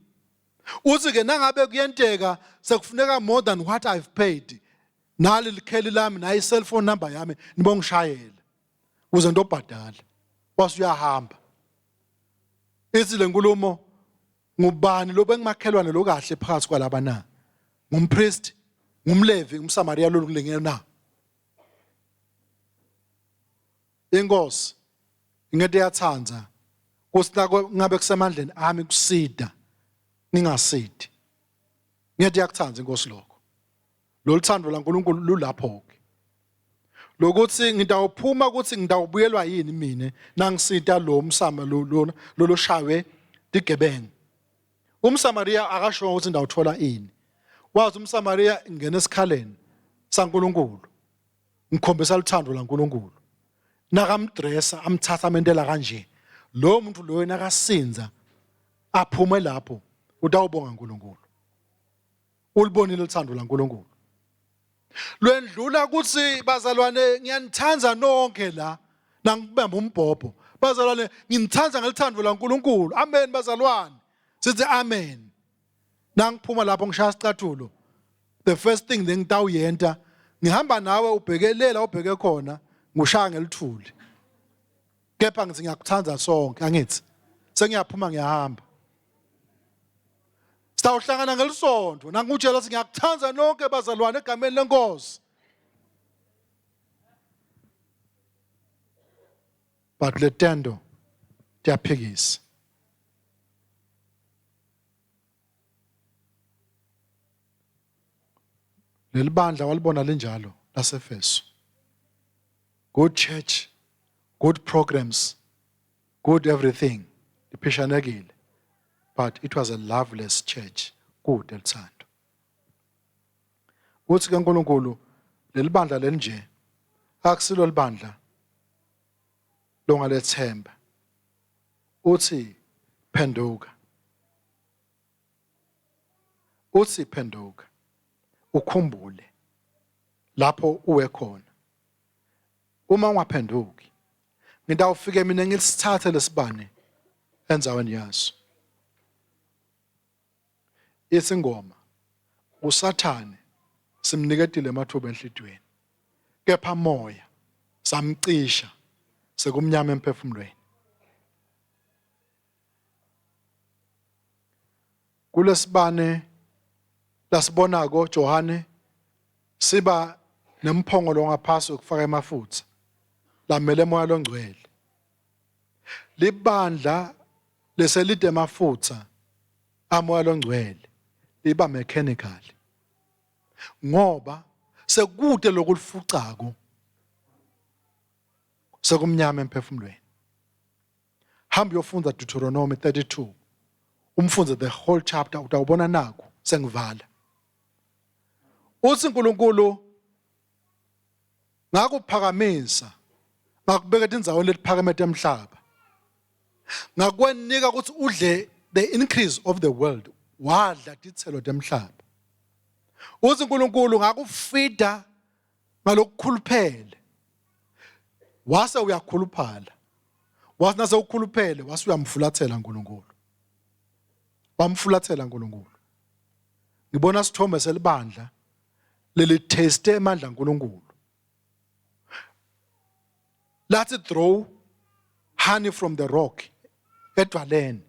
Uthi ke nangabe kuyenteka sekufuneka more than what I've paid. Nali likheli lami nayi cell phone number yami nibongishayela. Kuze ngitobhadala. Wase uyahamba. Ithi lenkulumo ngubani lo bengimakhelwane lo kahle phakathi kwalaba na? Ngumpriest, ngumLevi, ngumSamaria lo kulingene na? Inkosi ingete yathanda kuthi ngabe kusemandleni ami kusida ngingasidi. Ngeke yakuthanda inkosi lokho. Lolu thando laNkulunkulu lulapho ke. Lokuthi ngitawuphuma ukuthi ngitawubuyelwa yini mina nangisita lo msama lo loloshaywe tigebengu. UmSamaria akasho ukuthi ndawuthola ini. Wazi umSamaria ngena esikhaleni saNkulunkulu. Ngikhombisa luthando laNkulunkulu. Nakamdressa amthatha amentela kanje. Lo muntu loyo nakasinza aphume lapho utawubonga uNkulunkulu. Ulibonile uthando laNkulunkulu. Lwendlula ukuthi bazalwane ngiyanithanda nonke la nangibamba umbhobho. Bazalwane nginithanda ngelithando laNkulunkulu. Amen bazalwane. Sithi amen. Nangiphuma lapho ngishaya isicathulo. The first thing lengitawuyenta ngihamba nawe ubhekelela ubheke khona ngushaya ngelithuli. Kepha ngithi ngiyakuthanda sonke angithi. Sengiyaphuma ngiyahamba. Sitawuhlangana ngelisonto nangikutshela ukuthi ngiyakuthanda nonke bazalwane egameni lenkosi. But letendo tiyaphikisa. Leli bandla walibona linjalo laseFeso. Good church, good programs, good everything. Liphishanekile. But it was a loveless church. Kude luthando. Uthi ke uNkulunkulu lelibandla lelinje akusilo libandla longalethemba. Uthi phenduka. Uthi phenduka ukhumbule lapho uwe khona. Uma ungaphenduki ngitawufike mina ngisithathe lesibane endzaweni yaso. Isingoma uSathane simniketile amathuba enhlitiyweni kepha moya samcisha sekumnyama emphefumulweni. Kulesibane lasibonako Johane siba nemphongolo ongaphasi wekufaka emafutha lamele moya longcwele. Libandla leselide emafutha amoya longcwele liba mechanical ngoba sekude lokulifucako sekumnyama emphefumulweni. Hamba uyofunda Deuteronomy 32 umfunze the whole chapter utawubona naku sengivala. Uthi uNkulunkulu ngakuphakamisa ngakubeka etindzaweni letiphakeme temhlaba ngakwenika ukuthi udle the increase of the world wadla titselo temhlaba uthi uNkulunkulu ngakufida ngalokukhuluphele wase uyakhuluphala wathi nase ukhuluphele wase uyamfulathela uNkulunkulu wamfulathela uNkulunkulu ngibona sithombe selibandla leli taste emandla kaNkulunkulu lathi throw honey from the rock edwaleni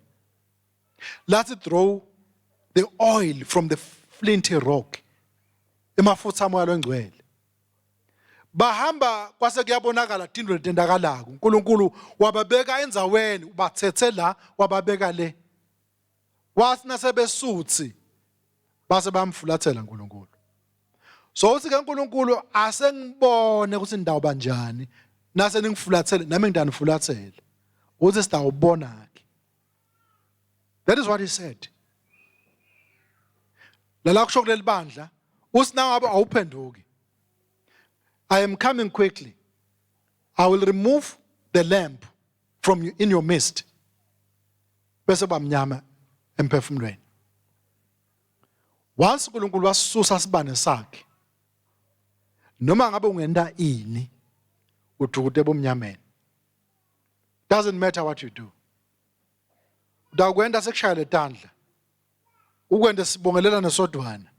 lathi throw the oil from the flinty rock emafutha amoya longcwele bahamba kwase kuyabonakala tindlu letendakalako uNkulunkulu wababeka endzaweni ubathethe la wababeka le wathi nasebesuthi base bamfulathela uNkulunkulu so uthi ke uNkulunkulu asengibone ukuthi indawo banjani nase ningifulathele nami ngidanifulathele uthi sitawubona ke that is what he said lala kusho kuleli bandla uthi nangabe awuphenduki i am coming quickly i will remove the lamp from you in your midst. Bese bamnyama emphefumulweni. Once uNkulunkulu wasusa sibane sakhe noma ngabe ungenta ini udukute ebumnyameni. Doesn't matter what you do. Utakwenta sekushaya letandla. Ukwente sibongelelane sodwana.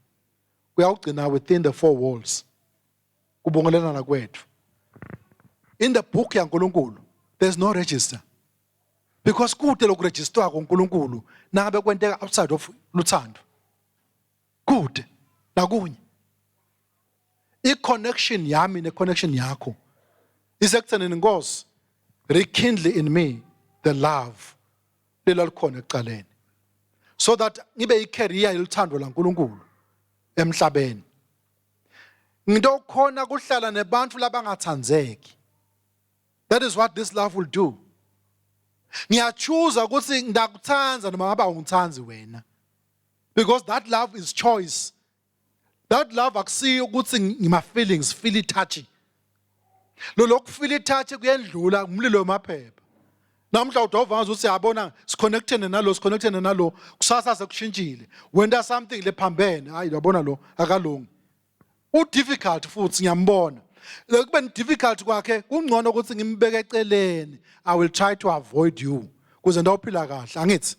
Kuyawugcina within the four walls. Kubongelelana kwethu. In the book yaNkulunkulu there's no register. Because kude lokuregisterwa kuNkulunkulu nangabe kwenteka outside of luthando. Kude nakunye. I-connection yami ne-connection yakho isekuthenini Nkosi rekindle in me the love lelalikhona ekuqaleni so that ngibe i-carrier yeluthando laNkulunkulu emhlabeni. Ngitokhona kuhlala nebantu labangathandzeki. That is what this love will do. Ngiyachuza ukuthi ngiyakuthanda noma ngabe awungithandi wena. Because that love is choice. That love akusiyo ukuthi ngima feelings, feel it touchy. Lo lokufeel it touch kuyendlula umlilo wemaphepha. Namhla udova ngazi ukuthi yabona siconnectene nalo siconnectene nalo kusasa sekushintshile. Wenta something lephambene, hayi yabona lo akalungi. U difficult futhi ngiyambona. Lokube difficult kwakhe kungcono ukuthi ngimbeke eceleni. I will try to avoid you kuze ndawuphila kahle angithi.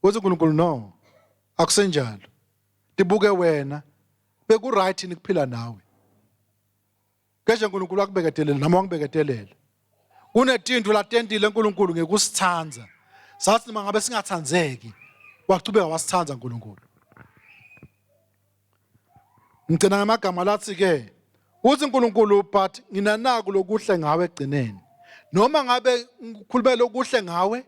Uthi uNkulunkulu no. Akusenjalo. Tibuke wena beku right nikuphila nawe. Keshe uNkulunkulu akubeketelele nami wangibeketelela. Kunetinto latentile uNkulunkulu ngekusithanda. Sathi noma ngabe singathandzeki wachubeka wasithanda uNkulunkulu. Ngigcina ngamagama lathi ke uthi uNkulunkulu but nginanaku lokuhle ngawe egcineni. Noma ngabe ngikhulumela okuhle ngawe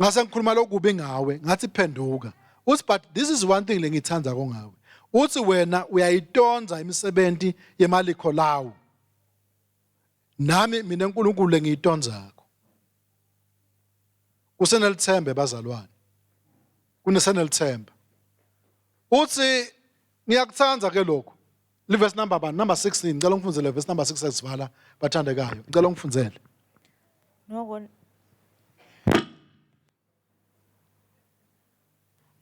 ngase ngikhuluma lokubi ngawe ngathi phenduka uthi but this is one thing lengithanda kongawe uthi wena uyayitonza imisebenzi yemalikho lawo nami mina uNkulunkulu lengiyitonzako kusenelithemba bazalwane kunesenelithemba uthi ngiyakuthanda ke lokho liverse number bani number 16 ngicela ungifundzele verse number 6 esivala bathandekayo ngicela ungifundzele Noko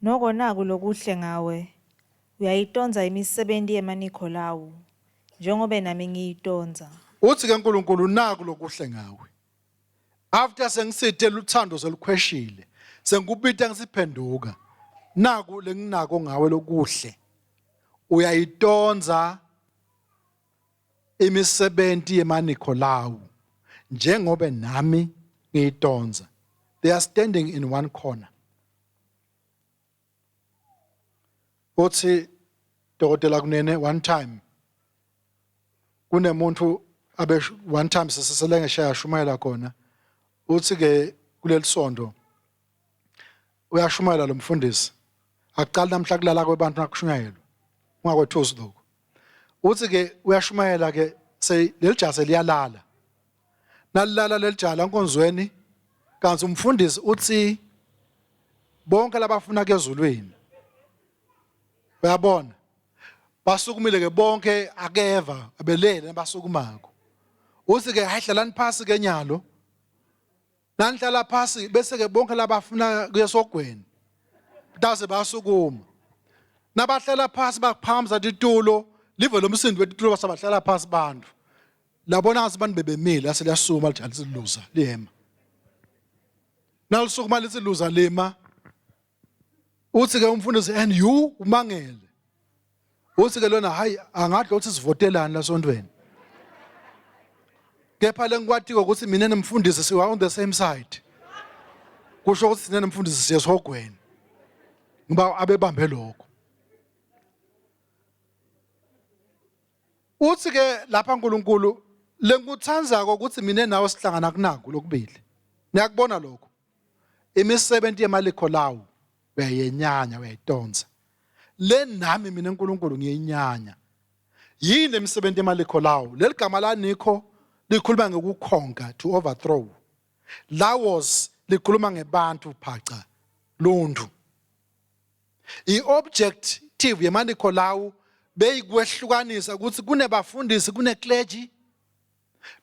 Noko naku lokuhle ngawe, uyayitondza imisebenti yemaNikholawu, njengobe nami ngiyitondza. Uthi ke uNkulunkulu naku lokuhle ngawe. After sengisithe luthando selukhweshile, sengikubita ngisiphenduka. Naku lenginako ngawe lokuhle. Uyayitondza imisebenti yemaNikholawu njengobe nami ngiyitondza. They are standing in one corner. Uthi dokotela Kunene one time kunemuntu abe one time sesiselengesheya shumayela khona uthi ke kuleli sonto uyashumayela lo mfundisi akuqali namhla kulala kwebantu nakushunyayelwa ungakwethusi lokho uthi ke uyashumayela ke leli jazi liyalala nalilala leli jaha lankonzweni kanti umfundisi uthi bonke labafuna kezulwini uyabona basukumile ke bonke akeva abelele basukumako uthi ke hayi hlalani phasi ke nyalo Nanihlala phasi bese ke bonke labafuna kuyesogweni base bayasukuma. Nabahlala phasi baphakamisa titulo live lomsindo wetitulo basabahlala phasi bantu. Labona ngathi abantu bebemile ase liyasukuma lithi alisiluza liyema. Nalisukuma lithi luza lima. Uthi ke umfundisi and you umangele. Uthi ke lona hayi angadla uthi sivotelani lasontweni. Kepha lengikwatiko ukuthi mina nemfundisi siwa on the same side. Kusho ukuthi sine nemfundisi siye esihogweni. Ngoba abebambe lokho. Uthi ke lapha uNkulunkulu lengikuthandzako ukuthi mina nawe sihlangana kunaku lokubili. Niyakubona lokho. Imisebenzi yemalikho lawo uyayenyanya uyayitonsa. Le nami mina uNkulunkulu ngiyenyanya. Yini imisebenzi yemalikho lawo? Leli gama la nikho likhuluma ngokukhonka to overthrow. Lawos likhuluma ngebantu phaca luntu. I-objective yemalikho lawo beyikwehlukanisa ukuthi kunebafundisi kune clergy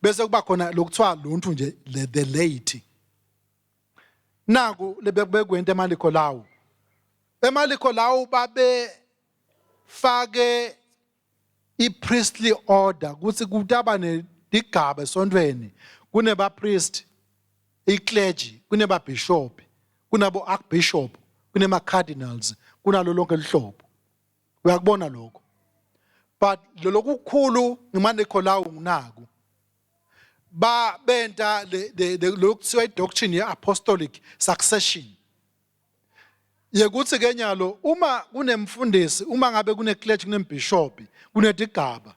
bese kuba khona lokuthiwa luntu nje the laity. Naku lebekubekwenta emaLikholawu. EmaLikholawu babe fake i-priestly order kutsi kutaba netigaba esontfweni kunebapriest i-clergy kunebabhishobhi kunabo-archbishop kunema-cardinals kunalo lonke luhlobo uyakubona lokho but lolokukhulu ngemaNikholawu nginaku ba benta lokuthiwa i-doctrine ye-apostolic succession yekuthi ke nyalo uma kunemfundisi uma ngabe kune-clergy kunembhishobhi kunetigaba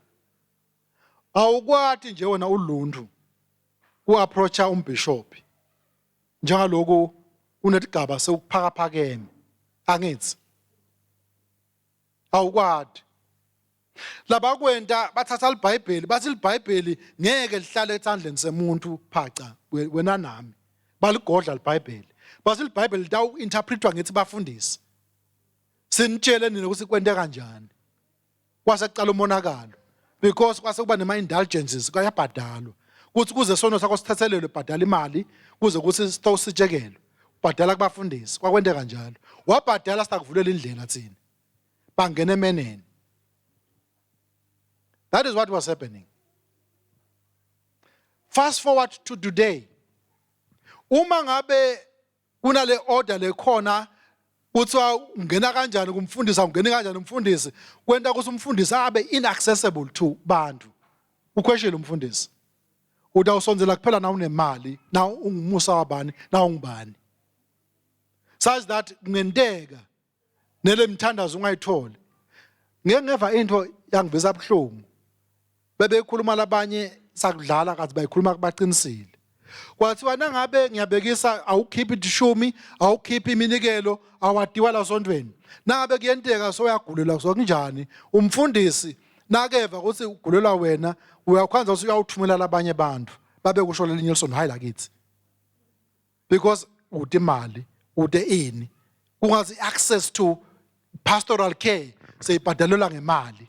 awukwati nje wena uluntu ku-approacha umbhishobhi njengaloku unetigaba sewuphakaphakeme angithi awukwati labakwenta bathatha libhayibheli bathi libhayibheli ngeke lihlale esandleni semuntu phaca wena nami baligodla libhayibheli bathi libhayibheli litawu-interpretwa ngithi bafundisi sinitshele nina ukuthi kwente kanjani kwase kucala umonakalo because kwase kuba nema-indulgences kuyabhadalwa kuthi kuze sono sakho sithethelelwe bhadala imali kuze kuthi sitowusitshekelwe ubhadala kubafundisi kwakwenteka njalo wabhadala sitakuvulela indlela thina bangena emeneni that is what was happening fast forward to today uma ngabe kunale order lekhona kuthiwa ungena kanjani kumfundisi awungeni kanjani umfundisi kwenta ukuthi umfundisi abe inaccessible to bantu ukhweshile umfundisi utawusondzela kuphela na unemali na ungumusa wabani na ungubani such that kungenteka nele mthandazo ungayitholi ngeke ngeva into yangivisa buhlungu bebekhuluma labanye sakudlala kathi bayikhuluma kubaqinisile kwathiwa nangabe ngiyabekisa awukhiphi tishumi awukhiphi iminikelo awadiwa la sontweni nangabe kuyenteka soyagulelwa sokunjani umfundisi nakeva ukuthi ugulelwa wena uyakhwanza ukuthi uyawuthumela labanye abantu babe kusho lelinye lisonto hayi lakithi because ude imali ude ini kungazi access to pastoral care seyibhadalelwa ngemali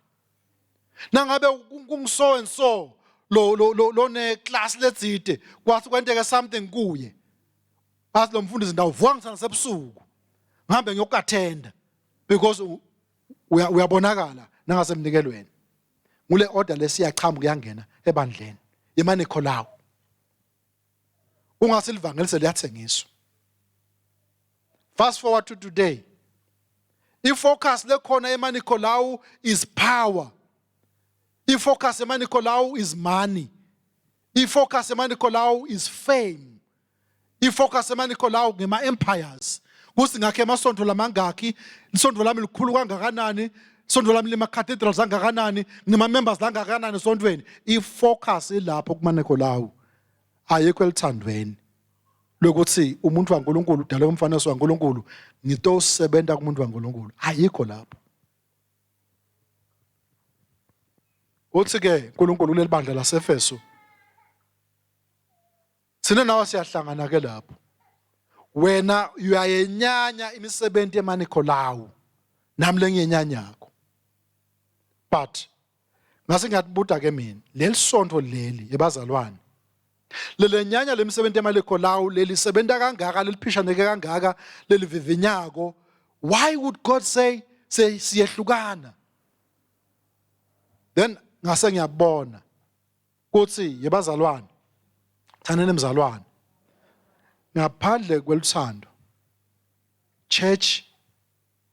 nangabe kungu-so and so lo lo lo lone class letsite kwathi kwenteke something kuye athi lo mfundisi ndawuvuka ngisana sebusuku ngihambe ngiyokathenda because uyabonakala nangasemnikelweni ngule order lesiyaqhamuka kuyangena ebandleni yemaNikholawu ungase livangeli seliyathengiswa fast forward to today ifocus lekhona emaNikolawu is power ifocus emaNikolawu is money ifocus emaNikolawu is fame ifocus emaNikolawu ngema empires kuthi ngakhe amasonto lamangakhi isonto lami likhulu kangakanani isonto lami lima cathedrals angakanani nginema members langakanani esontweni ifocus ilapho kumaNikolawu ayikho elithandweni lokuthi umuntu waNkulunkulu udalwe umfanekiso waNkulunkulu ngitosebenza kumuntu waNkulunkulu ayikho lapho uthi ke uNkulunkulu kuleli bandla laseFesu sina nawe siyahlangana ke lapho wena uyayenyanya imisebenzi yemaNikolawu nami lengiyenyanyako but ngase ngiyakubuta ke mina leli sonto leli ebazalwane lelenyanya lemisebenzi yamalikolawu lelisebenza kangaka leliphishaneke kangaka lelivivinyako why would God say say siyehlukana then ngase ngiyabona kuthi yebazalwane thaneni mzalwane ngaphandle kweluthando church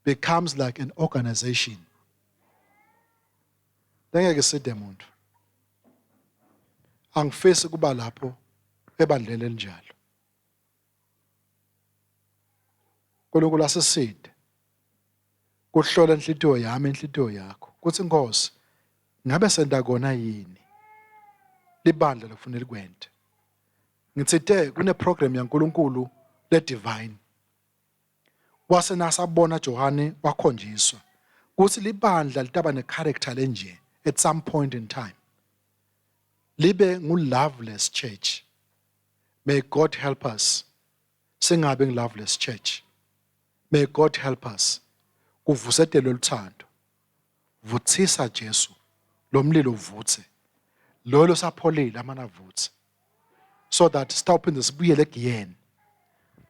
becomes like an organization lengeke side muntu angifisi kuba lapho ebandleni elinjalo uNkulunkulu asiside kuhlola inhlitiyo yami inhlitiyo yakho kuthi inkosi ngabe senta kona yini libandla lokufanele likwente ngitsite kune program yaNkulunkulu le divine Wase nasabona Johane wakhonjiswa kutsi libandla litaba necharacter lenje at some point in time. Libe ngu loveless church. May God help us singabi ngu loveless church. May God help us kuvusetelwe luthando. Vuthisa Jesu lo mlilo uvuthe. Lo losapholile amana avuthe. So that sitawuphinde sibuyele egiyeni.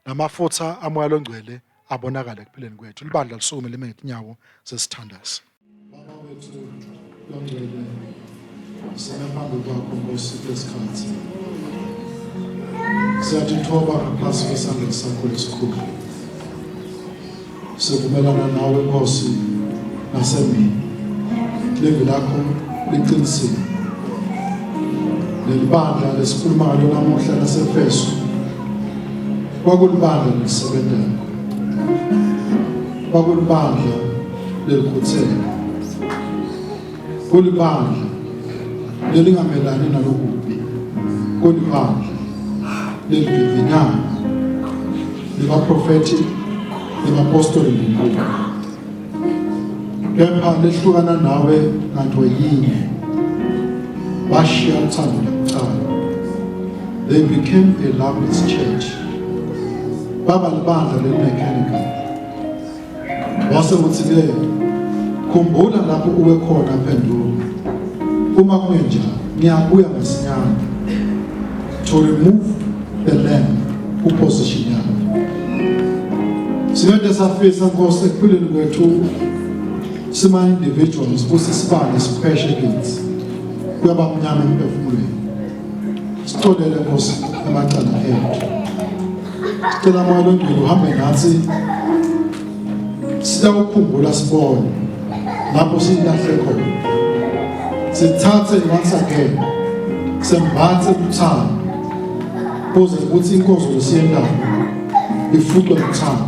Namafutha amoya longcwele abonakale ekuphileni kwethu. Libandla lisukume lime ngetinyawo sesithandaza. Baba wethu longcwele, sime phambi kwakho Nkosi kulesikhathi. Siyatithoba ngaphansi kwesandla sakho lesikhulu. Sivumelana nawe Nkosi nasemini. Livi lakho liqinisile. Leli bandla lesikhuluma ngalo namuhla laseFeso kwakulibandla lelisebenzayo. Kwakulibandla lelikhuthele. Kulibandla lelingamelani nalokubi. Kulibandla lelivivinyana libaprofethi libapostoli mbumbulu. Kepha lehlukana nawe nganto yinye. Bashiya uthando lokuqala. They became a loveless church. Baba libandla lelimechanical. Wase uthi-ke khumbula lapho uwe khona phenduka. Uma kungenjalo ngiyabuya masinyane to remove the lamb kuposition yakhe. Singade safisa Nkosi ekuphileni kwethu sima individuals ukuthi sibane sikhweshe kithi kuyaba mnyama emphefumulweni. Sixolele Nkosi emacala ethu. Sicela moya longcwele uhambe nathi siyawukhumbula sibone lapho silahle khona. Sithathe once again sembathe uthando kuze kuthi inkonzo lesiyendayo ifuqwe luthando.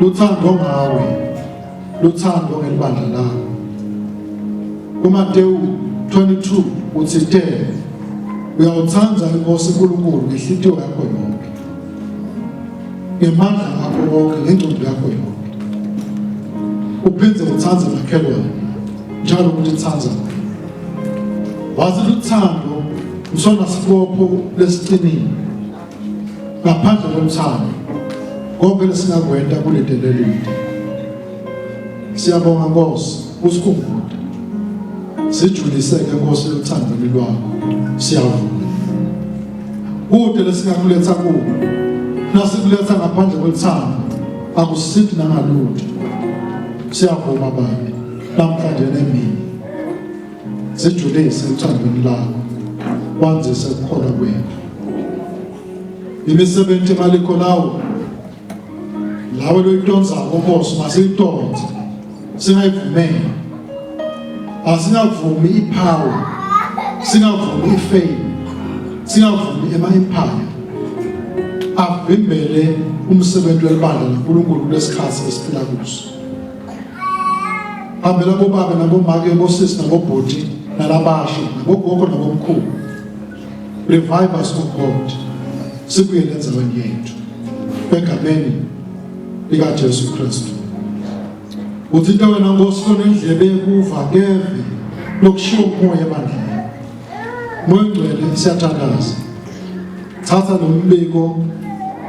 Luthando ngawe, luthando ngelibandla lakho. KuMateyu 22 uthite uyawuthanda inkosi uNkulunkulu ngenhlitiyo yakho yonke ngemandla akho wonke ngengqondo yakho yonke uphinde uthande makhelwane njalo ukuthi uthanda wazi luthando usona sibopho lesiqinile ngaphandle komthando konke lesingakwenta kuledelelile siyabonga Nkosi usikhumbule sijuliseke Nkosi eluthandweni lwakho siyavuma kude lesingakuletha kuwe nasikuletha ngaphandle kwelithando akusisithi nangalutho siyavuma Baba namhlanje nemini Sijulise ethandweni lakho, wanzise ukukholwa kwethu. Imisebenzi emalikho lawo lawe loyitonzako Nkosi masiyitonze singayivumeli asingavumi ipower singavumi ifame singavumi ema-empire avimbele umsebenzi welibandla laNkulunkulu kulesikhathi esiphila kuso hambela bobaba nabomake bosisi nabobhuti nalabasha nabogogo nabomkhulu revive us o God sibuyele enzaweni yethu egameni likaJesu Kristu uthinte wena Nkosi lonendlebe yekuva keve lokushiwo umoya ebandleni Moya Ngcwele siyathandaza thatha lo mbiko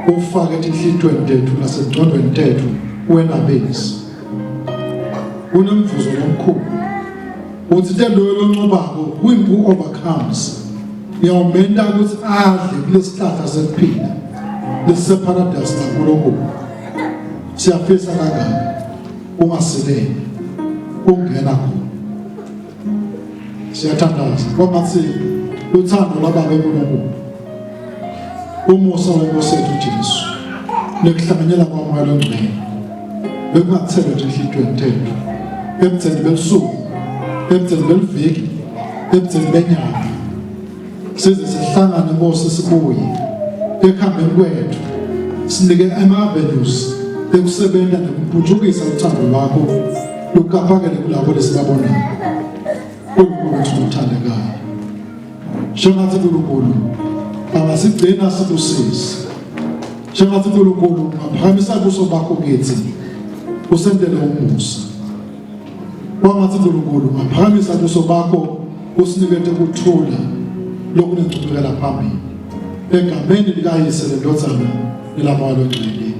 ufake etinhlitweni tethu nasengcondweni tethu wena bezi kunemvuzo lomkhulu uthi te loyo loncobako him who overcomes ngiyawumenta ukuthi adle kulesihlahla sekuphila lesiseparadise laNkulunkulu siyafisa kangaka ungasileli ungena khona siyathandaza kwangathi uthando lwababa uNkulunkulu umusa wenkosi yethu uJesu nekuhlanganyela kwamoya longcwele bekungathelwa nje enhlitiyweni tethu ebudzeni belusuku ebudzeni beliviki ebudzeni benyanga size sihlangane Nkosi sibuye ekuhambeni kwethu sinike ama-avenues ekusebenza nokuphuthukisa uthando lwakho lukaphakele kulabo lesibabonayo uNkulunkulu wethu othandekayo shengathi uNkulunkulu angasigcina sibusise shengathi uNkulunkulu ungaphakamisa ubuso bakho kithi usentele umusa kwangathi uNkulunkulu ungaphakamisa ubuso bakho usinikete ukuthula lokunenqubekela phambili egameni likayise lendodana nelamoya longcwele.